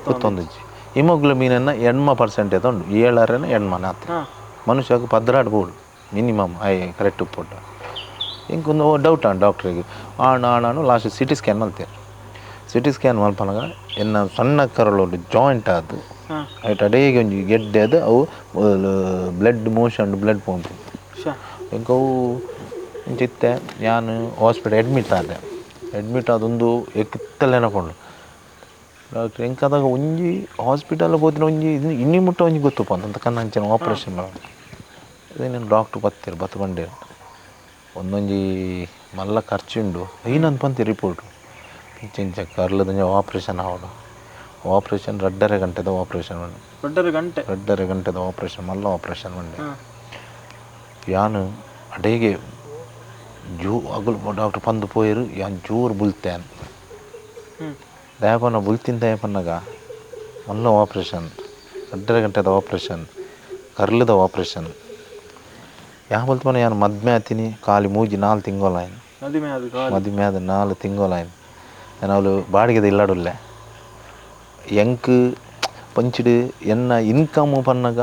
ಗೊತ್ತೊಂದಿಜ್ಜಿ ಹಿಮೋಗ್ಲೋಬಿನ್ ಅನ್ನ 80% ಏತ ಉಂಡು 7 8 ಆತ ಮನುಷ್ಯಗು 12 ಬೋಡು minimum I correct ಉಪ್ಪುಂಡು ಇಂಕೊಂದು ಡೌಟ್ ಆಂಡ್ ಡಾಕ್ಟ್ರಿಗೆ ಆಣ್ ಆಣ್ last CT scan ಮಲ್ತೇರು CT scan ಮಲ್ಪನಗ ಎನ್ನ ಸಣ್ಣ ಕರಳು ಜಾಯಿಂಟ್ ಆದು ಐಟ್ ಅಡೇಗೆ ಒಂಜಿ ಗೆಡ್ಡೆ ಅದು ಅವು blood motion blood ಪೋಂಪು ಎಂಕವು ಇಂಚಿತ್ತೆ ಯಾನ್ ಹಾಸ್ಪಿಟಲ್ ಅಡ್ಮಿಟ್ ಆದೆ ಅಡ್ಮಿಟ್ ಆದೊಂದು ಎಕ್ಕಿತ್ತಲ್ಲ ನೆನಪುಂಡು ಡಾಕ್ಟ್ರ್ ಎಂಕಾದಾಗ ಒಂಜಿ ಹಾಸ್ಪಿಟಲ್ ಪೋತಿನ ಒಂಜಿ ಇನ್ನಿ ಮುಟ್ಟ ಒಂಜಿ ಗೊತ್ತುಪ್ಪ ಅಂತ ಕಣ್ಣಂಚಿನ ಆಪ್ರೇಷನ್ ಅದೇನೇನು ಡಾಕ್ಟ್ರು ಬತ್ತೀರು ಬತ್ತು ಬಂಡೇರು ಒಂದೊಂಜಿ ಮಲ್ಲ ಖರ್ಚುಂಡು ಐನಂದು ಪಂತಿ ರಿಪೋರ್ಟು ಇಂಚ ಕರ್ಲದ ಆಪ್ರೇಷನ್ ಆವಡು ಆಪ್ರೇಷನ್ 2.5 ಗಂಟೆದ ಆಪ್ರೇಷನ್ ಮಂಡೆ 2.5 ಗಂಟೆ 2.5 ಗಂಟೆದ ಆಪ್ರೇಷನ್ ಮಲ್ಲ ಆಪ್ರೇಷನ್ ಮಂಡೆ ಯಾನು ಅಡೇಗೆ ಜೂ ಅಗಲು ಡಾಕ್ಟ್ರ್ ಪಂದು ಪೋಯರು ಯಾನ್ ಜೋರು ಬುಲ್ತೇನ್ ದಯಪನ್ನ ಬುಲ್ತಿನ ದಯಪನ್ನಾಗ ಮಲ್ಲ ಆಪ್ರೇಷನ್ 2.5 ಗಂಟೆದ ಆಪ್ರೇಷನ್ ಕರ್ಲದ ಆಪ್ರೇಷನ್ ಯಾ ಬಲ್ತಪನ ಯಾನು ಮದ್ಮೆ ಆತೀನಿ ಖಾಲಿ ಮೂಜಿ 4 ತಿಂಗಳಾಯ್ನು ಮದುವೆ ಆದ 4 ತಿಂಗಳಾಯ್ನು ಅವಳು ಬಾಡಿಗೆದ ಇಲ್ಲಾಡುಲ್ಲೆ ಎಂಕ್ ಪಂಚಿಡು ಎನ್ನ ಇನ್ಕಮ್ ಪನ್ನಗ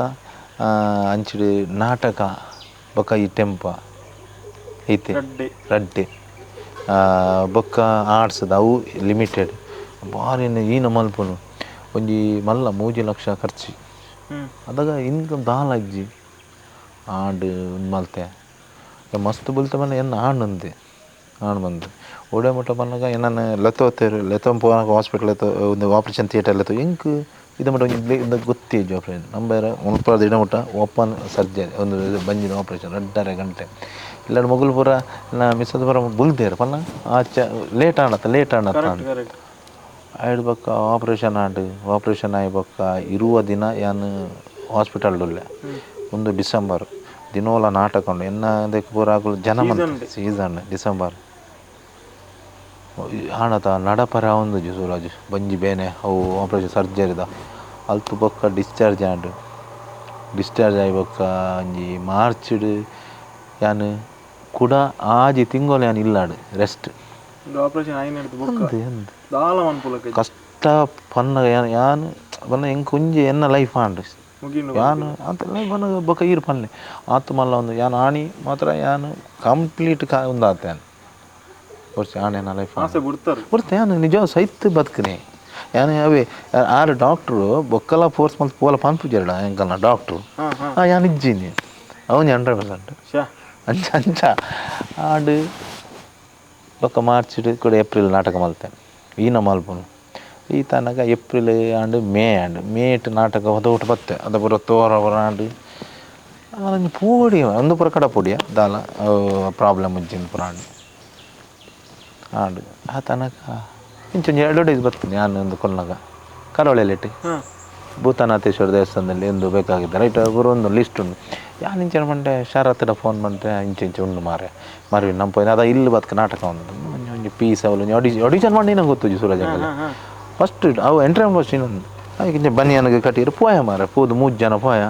ಅಂಚಿಡು ನಾಟಕ ಬೊಕ್ಕ ಈ ಟೆಂಪ ಐತೆ ರಡ್ಡೆ ಬೊಕ್ಕ ಆರ್ಟ್ಸ್ದ ಅವು ಲಿಮಿಟೆಡ್ ಭಾರಿ ಈನ ಮಲ್ಪುನು ಒಂಜಿ ಮಲ್ಲ 3 ಲಕ್ಷ ಖರ್ಚು ಅದಾಗ ಇನ್ಕಮ್ ದಾಲ ಅಜ್ಜಿ ಆಂಡ್ ಮಲ್ತೆ ಮಸ್ತ್ ಬುಲ್ತೆ ಮನೆ ಎನ್ನ ಆಣ್ ಅಂದೆ ಆಣ್ ಬಂದು ಓಡೆ ಮುಟ್ಟ ಬಂದಾಗ ಏನನ್ನ ಲೆತ್ತೋತೇರು ಲೆತ್ತೊ ಪೋನಾಗ ಹಾಸ್ಪಿಟ್ಲ್ ಎತ್ತೋ ಒಂದು ಆಪ್ರೇಷನ್ ಥಿಯೇಟರ್ ಲೆತ್ತೋ ಎಂಕ್ ಇದು ಮಟ್ಟ ಒಂಜಿ ಗೊತ್ತೇ ಇಜ್ಜಿ ಆಪ್ರೇಷನ್ ನಂಬರ ಮುಲ್ಪ ದಿನ ಮುಟ್ಟ ಓಪನ್ ಸರ್ಜರಿ ಒಂದು ಬಂಜಿನ ಆಪ್ರೇಷನ್ 2.5 ಗಂಟೆ ಇಲ್ಲಾಂದ್ರೆ ಮೊಗಲು ಪೂರ ನಾ ಮಿಸ್ಸದ ಪೂರ ಬುಲ್ದೇರು ಪನ್ನ ಆಚೆ ಲೇಟ್ ಆಣತ್ತ ಲೇಟ್ ಆಣತ್ತ ಆಯ್ಡು ಬೊಕ್ಕ ಆಪ್ರೇಷನ್ ಆಂಡ್ ಆಪ್ರೇಷನ್ ಆಯಿ ಬೊಕ್ಕ ಇರುವ ದಿನ ಯಾನ್ ಹಾಸ್ಪಿಟಲ್ ಉಲ್ಲೆ ಒಂದು ಡಿಸೆಂಬರ್ ದಿನೋಲ ನಾಟಕ ಉಂಡು ಎನ್ನ ಅದಕ್ಕೆ ಪೂರ ಆಗುಲು ಜನ ಸೀಸನ್ ಡಿಸೆಂಬರ್ ಆಣತ ನಡಪರ ಒಂದು ಸೂರಜ್ ಬಂಜಿ ಬೇನೆ ಅವು ಆಪ್ರೇಷನ್ ಸರ್ಜರಿದ ಅಲ್ತು ಬೊಕ್ಕ ಡಿಸ್ಚಾರ್ಜ್ ಆಂಡ್. ಡಿಸ್ಚಾರ್ಜ್ ಆಯಿ ಬೊಕ್ಕ ಒಂಜಿ ಮಾರ್ಚ್ಡ್ ಯಾನ್ ಕೂಡ ಆಜಿ ತಿಂಗಳು ಯಾನ್ ಇಲ್ಲಾಡು ರೆಸ್ಟ್. ಕಷ್ಟ ಪನ್ನಗ ಯಾನ್ ಯಾನ್ ಪನ್ನ ಎಂಕ್ ಒಂಜಿ ಎನ್ನ ಲೈಫ್ ಆಂಡ್. ಯಾನ್ ಅಂತ ಲೈಫ್ ಪನ್ನಗ ಬೊಕ್ಕ ಈರ್ ಪನ್ನೆ ಆತು ಮಲ್ಲ ಒಂದು ಯಾನ್ ಆಣಿ ಮಾತ್ರ ಯಾನ್ ಕಂಪ್ಲೀಟ್ ಕಾ ಉಂದಾತ ಯಾನ್ ವರ್ಷ ಆಣೆ ಎನ್ನ ಲೈಫ್ ಬುಡ್ತೆ. ಯಾನ್ ನಿಜ ಸೈತ್ ಬದುಕನೆ ಯಾನ್. ಅವೇ ಆರು ಡಾಕ್ಟ್ರು ಬೊಕ್ಕಲ ಫೋರ್ಸ್ ಮಲ್ತ್ ಪೋಲ ಪನ್ಪುಜೆರಡ ಎಂಕಲ್ನ ಡಾಕ್ಟ್ರು. ಯಾನ್ ಇಜ್ಜಿನಿ ಅವನಿ 100%. ಅಂಚ ಅಂಚ ಆಂಡ್. ಬೊಕ್ಕ ಮಾರ್ಚ್ಡ್ ಕೂಡ ಏಪ್ರಿಲ್ ನಾಟಕ ಮಲ್ತೆ ಈನ ಮಲ್ಪುನು. ಈ ತನಕ ಏಪ್ರಿಲ್ ಆಂಡ್ ಮೇ ಆಂಡ್. ಮೇಟ್ ನಾಟಕ ಹೊದೋಟು ಬತ್ತೆ ಅದ ಪೂರ ತೋರ ಪೂರ ಆಂಡ್. ಒಂಜಿ ಪೋಡಿ ಒಂದು ಪೂರ ಕಡ ಪೋಡಿಯ ದಾಲ ಪ್ರಾಬ್ಲಮ್ ಇಜ್ಜಿಂದು ಪೂರ ಆಂಡ್ ಆಂಡ್. ಆ ತನಕ ಇಂಚೊಂಜಿ ಅಡ್ವರ್ಟೈಸ್ ಬರ್ತದೆ ಯಾನ್ ಒಂದು ಕೊನ್ನಗ ಕರಾವಳಿಯಲ್ಲಿಟ್ಟು ಭೂತನಾಥೇಶ್ವರ ದೇವಸ್ಥಾನದಲ್ಲಿ ಎಂದು ಬೇಕಾಗಿದ್ದ ರೈಟ್ ಪೂರ ಒಂದು ಲಿಸ್ಟ್ ಉಂಡು. ಯಾನ್ ಇಂಚ ಪಂಡೆ ಶರತ್ಡ ಫೋನ್ ಬಂತೆ ಇಂಚ ಇಂಚ ಉಂಡು ಮಾರೆ ಮರ್ವಿ ನಮ್ಮ ಪೋಯಿನ ಅದ ಇಲ್ಲಿ ಬತ್ಕ ನಾಟಕ ಒಂದು ಒಂಜಿ ಒಂಜಿ ಪೀಸ್ ಅವಳು ಒಂಜಿ ಆಡಿಷನ್ ಆಡಿಷನ್ ಮಾಡಿ ನಂಗೆ ಗೊತ್ತುಜಿ ಸೂರಜ್ ಅಂಕಲ್ ಫಸ್ಟ್ ಅವು ಎಂಟ್ರಿ ಫಸ್ಟ್ ಇನ್ನೊಂದು ಇಂಚ ಬನಿಯನ್ಗೆ ಕಟ್ಟಿರು ಪೋಯ ಮಾರೆ ಪೋದು 3 ಜನ ಪೋಯ.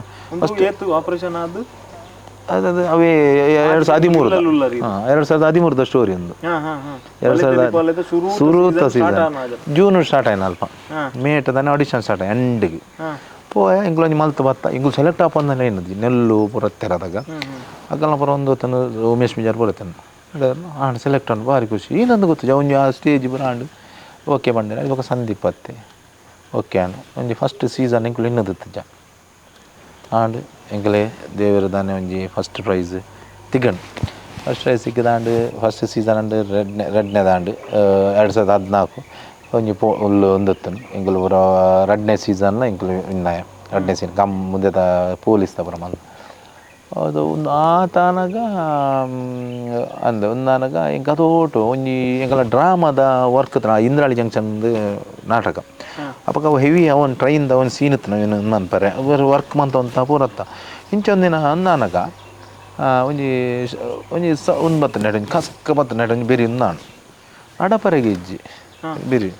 ಫಸ್ಟ್ ಆಪರೇಷನ್ ಅದು ಅದು ಅವೇ 2013 2013 ಸ್ಟೋರಿ ಒಂದು 2000 ಸುರುತ season June start ಆಯ್ನ ಅಲ್ಪ ಮೇಟ್ ತಾನೆ ಆಡಿಷನ್ ಸ್ಟಾರ್ಟ್ ಆಯ್ ಎಂಡಿಗೆ ಪೋಯ ಇಂಗ್ಲ ಒಂಜಿ ಮಲ್ತು ಬತ್ತ ಇಂಗ್ಲು ಸೆಲೆಕ್ಟ್ ಆಪಂದನೆ ಏನದು ನೆಲ್ಲು ಪೂರ ತೆರದಾಗ ಅಗಲ್ನ ಪೂರ ಒಂದು ಹೊತ್ತನ್ನು ಉಮೇಶ್ ಮಿಜಾರ್ ಪೂರ ಆಂಡ್ ಸೆಲೆಕ್ಟ್ ಆಂಡ್ ಭಾರಿ ಖುಷಿ. ಏನಂದು ಗೊತ್ತು ಒಂಜಿ ಆ ಸ್ಟೇಜ್ ಪೂರ ಆಂಡ್ ಓಕೆ ಬಂದಿರ ಇವಾಗ ಸಂದೀಪ್ ಅತ್ತೆ ಓಕೆ ಆಂಡ್ ಒಂಜಿ ಫಸ್ಟ್ ಸೀಸನ್ ಎಂಕುಲು ಇನ್ನದಿತ್ತಜ ಆಂಡ್ ಎಂಕಲೆ ದೇವರ ದಾನೆ ಒಂಜಿ ಫಸ್ಟ್ ಪ್ರೈಸ್ ತಿಗಂಡು ಫಸ್ಟ್ ಪ್ರೈಸ್ ಸಿಕ್ಕಿದಾಂಡ್ ಫಸ್ಟ್ ಸೀಸನ್ ಅಂಡ್ ರಡ್ನೇದಾಂಡ್ 2014 ಒಂಜಿ ಪೋ ಉಲ್ಲು ಒಂದೊತ್ತನು ಎಂಕುಲು ಪೂರ ರಡ್ನೇ ಸೀಸನ್ನ ಎಂಕುಲು ವಿನ್ನಾಯ ರಡ್ನೇ ಸೀಸನ್ ಕಮ್ ಮುಂದೆ ಪೊಲೀಸ್ ಪೂರ ಮಂದ ಅದು ಒಂದು ಆ ತಾನಗ ಅಂದ್ ಒಂದಾನಗ ಎಂಕ ಅದೋಟು ಒಂಜಿ ಎಂಕಲ ಡ್ರಾಮಾದ ವರ್ಕ್ ಇಂದ್ರಾಳಿ ಜಂಕ್ಷನ್ ನಾಟಕ ಅಪಗ ಅವು ಹೆವಿ ಅವನ್ ಟ್ರೈನ್ದ ಅವನ್ ಸೀನ್ ಇತ್ತು ಅನ್ಪರೆ ವರ್ಕ್ ಮಂತ ಅಂತ ಪೂರತ್ತ ಇಂಚೊಂದಿನ ಅಂದಾನಗ ಒಂಜಿ ಒಂಜಿ ಸ ಒಂದು ಬತ್ತ ನೆಡ ಒಂಜಿ ಕಸ್ಕ ಬತ್ತ ನೆಡ ಒಂಜಿ ಬೆರಿ ಉಂದಾಂಡು ಅಡಪರೆಗೆ ಇಜ್ಜಿ ಬೆರಿ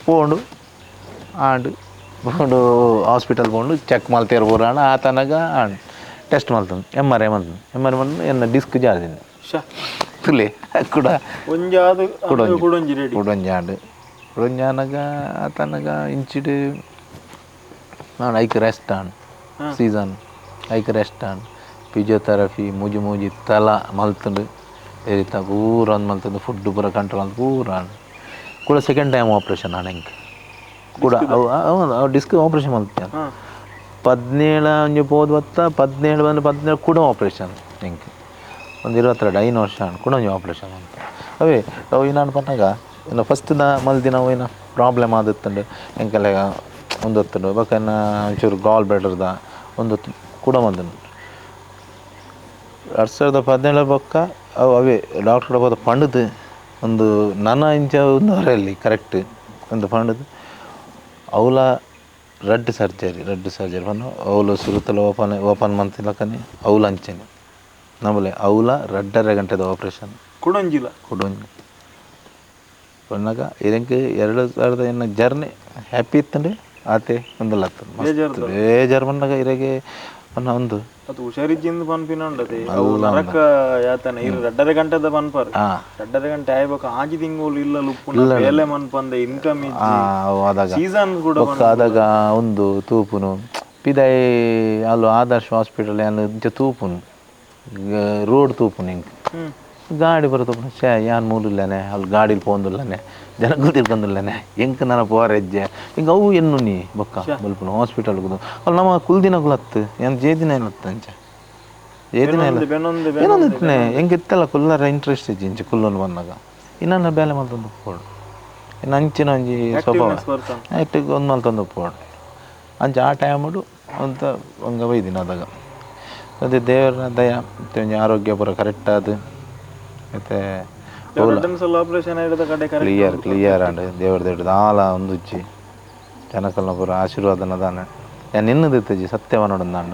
ಪೋಂಡು ಆಂಡ್ ಪೋಂಡು ಹಾಸ್ಪಿಟಲ್ ಪೋಂಡು ಚೆಕ್ ಮಲ್ತೇರು ಪೂರ ಆಂಡ್ ಆ ತನಗ ಆಂಡ್ ಟೆಸ್ಟ್ ಮಲ್ತಂದು M R I ಮಲ್ತಂದು M R I ಮಲ್ತಂದು ಎನ್ನ ಡಿಸ್ಕ್ ಜಾರಿದ್ದೀನಿ ತುಲೆ ಕೂಡ ಕುಡೊಂಜಿ ಆಂಡ್ ಕುಡೊಂಜಿ ಆನಗ ತನಗ ಇಂಚಿಡ್ ನಾನು ಐಕ್ ರೆಸ್ಟ್ ಆಂಡ್ ಸೀಸನ್ ಐಕ್ rest and physiotherapy ಮೂಜಿ ಮೂಜಿ ತಲ ಮಲ್ತಂಡು ಎರಿತ ಪೂರ ಒಂದು ಮಲ್ತಂದು ಫುಡ್ ಪೂರ ಕಂಟ್ರೋಲ್ ಅಂತ ಪೂರ ಆಂಡ್ ಕೂಡ second time operation ಆಂಡ್ ಎಂಕ್ ಕೂಡ ಅವು ಡಿಸ್ಕ್ ಆಪರೇಷನ್ ಮಲ್ತೆ 17 ಒಂಜಿ ಪೋದು ಬತ್ತ 17 ಬಂದು 17 ಕೂಡ ಆಪರೇಷನ್ ಎಂಕ್ ಒಂದು 22 5 ವರ್ಷ ಕೂಡ ಒಂಜಿ ಆಪರೇಷನ್ ಅಂತ ಅವೇ ಅವು ಏನಾನು ಪನ್ನಾಗ ಇನ್ನು ಫಸ್ಟ್ ನ ಮಲ್ದಿನ ಅವು ಏನ ಪ್ರಾಬ್ಲಮ್ ಆದಿತ್ತಂಡು ಎಂಕಲೆ ಒಂದೊತ್ತುಂಡು ಬೊಕ್ಕ ಒಂಚೂರು ಗಾಲ್ ಬೆಟರ್ದ ಒಂದೊತ್ತು ಕೂಡ ಬಂದನು 2017 ಬೊಕ್ಕ ಅವು ಅವೇ ಡಾಕ್ಟರ್ ಹೋದ ಪಂಡದು ಒಂದು ನನ್ನ ಇಂಚ ಒಂದು ಅಲ್ಲಿ ಕರೆಕ್ಟ್ ಒಂದು ಪಂಡದು ಅವಲ ರಡ್ಡ್ ಸರ್ಜರಿ ಪಂಡ ಅವಲು ಸುರುತಲ ಓಪನ್ ಓಪನ್ ಮಂತಿಲಕನೆ ಅವಲ ಅಂಚನೆ ನಮ್ಮಲೆ ಅವಲ 2.5 ಗಂಟೆದ ಆಪರೇಷನ್ ಕುಡೊಂಜಿಲ ಕುಡೊಂಜಿ ಪನ್ನಾಗ ಇದಕ್ಕೆ 2000 ಎನ್ನ ಜರ್ನಿ ಹ್ಯಾಪಿ ಇತ್ತಂಡೆ ಆತೆ ಒಂದಲ್ಲ ಬೇಜಾರು ಬಂದಾಗ ಇರಗೆ ಪನ್ನ ಒಂದು ಅದು ಹುಷಾರಿಜ್ಜಿಂದ ಪನ್ಪಿನ ಉಂಡತೆ ಅವು ನರಕ ಯಾತನೆ ಇರು 2.5 ಗಂಟೆದ ಪನ್ಪರ್ 2.5 ಗಂಟೆ ಆಯ್ಬೇಕು ಆಜಿ ತಿಂಗಳು ಇಲ್ಲ ಲುಪ್ಪುನ ಬೇಲೆ ಮನ್ಪಂದೆ ಇನ್ಕಮ್ ಆದಾಗ ಸೀಸನ್ ಕೂಡ ಆದಾಗ ಒಂದು ತೂಪುನು ಪಿದಾಯಿ ಅಲ್ಲೂ ಆದರ್ಶ ಹಾಸ್ಪಿಟಲ್ ಏನು ತೂಪುನು ರೋಡ್ ತೂಪುನು ಹಿಂಗೆ ಗಾಡಿ ಬರೋ ಶೇ ಯಾನ್ ಮೂಲಿಲ್ಲನೆ ಅಲ್ಲಿ ಗಾಡಿಲಿ ಪೋಂದುಲ್ಲನೆ ಜನಗಳು ತಿಳ್ಕೊಂದಿಲ್ಲನೆ ಎಂಕ್ ನನ್ನ ಪೋರ ಹೆಜ್ಜೆ ಹಿಂಗೆ ಅವು ಎನ್ನು ನೀ ಬೊಕ್ಕ ಬಲ್ಪುನು ಹಾಸ್ಪಿಟಲ್ ಅಲ್ಲಿ ನಮ್ಮ ಕುಲ್ದಿನಗುಲು ಹತ್ತು ಏನು ಜೇದಿನ ಹತ್ತು ಅಂಚ ಜೇದಿನ ಏನೊಂದು ಇತ್ತನೆ ಹೆಂಗೆ ಇತ್ತಲ್ಲ ಕುಲ್ಲರ ಇಂಟ್ರೆಸ್ಟ್ ಇಜ್ಜಿ ಇಂಚ ಕುಲ್ಲೊಂದು ಬಂದಾಗ ಇನ್ನೊಂದು ಬೇಲೆ ಮಲ್ತೊಂದು ಪೋಡು ಇನ್ನು ಅಂಚಿನ ಒಂಜಿ ಸ್ವಭಾವ ಆಕ್ಟಿವ್ ಒಂದು ಮಲ್ತೊಂದು ಪೋಡು ಅಂಚ ಆ ಟೈಮುಡು ಅಂತ ಹಂಗೆ ಬೈದಿನ ಅದಾಗ ಅದೇ ದೇವರ ದಯ ಮತ್ತು ಒಂಜಿ ಆರೋಗ್ಯ ಪೂರ ಕರೆಕ್ಟ್ ಆದ್ ಮತ್ತು clear clear and ದೇವರ ದೇವ್ರ ದಾಲ ಒಂದು ಉಜ್ಜಿ ಜನಕಲ್ನ ಪೂರ ಆಶೀರ್ವಾದನ ದಾನೆ ಯಾನ್ ನಿನ್ನದು ಇತ್ತಜಿ ಸತ್ಯವ ನೋಡಂದಾಂಡ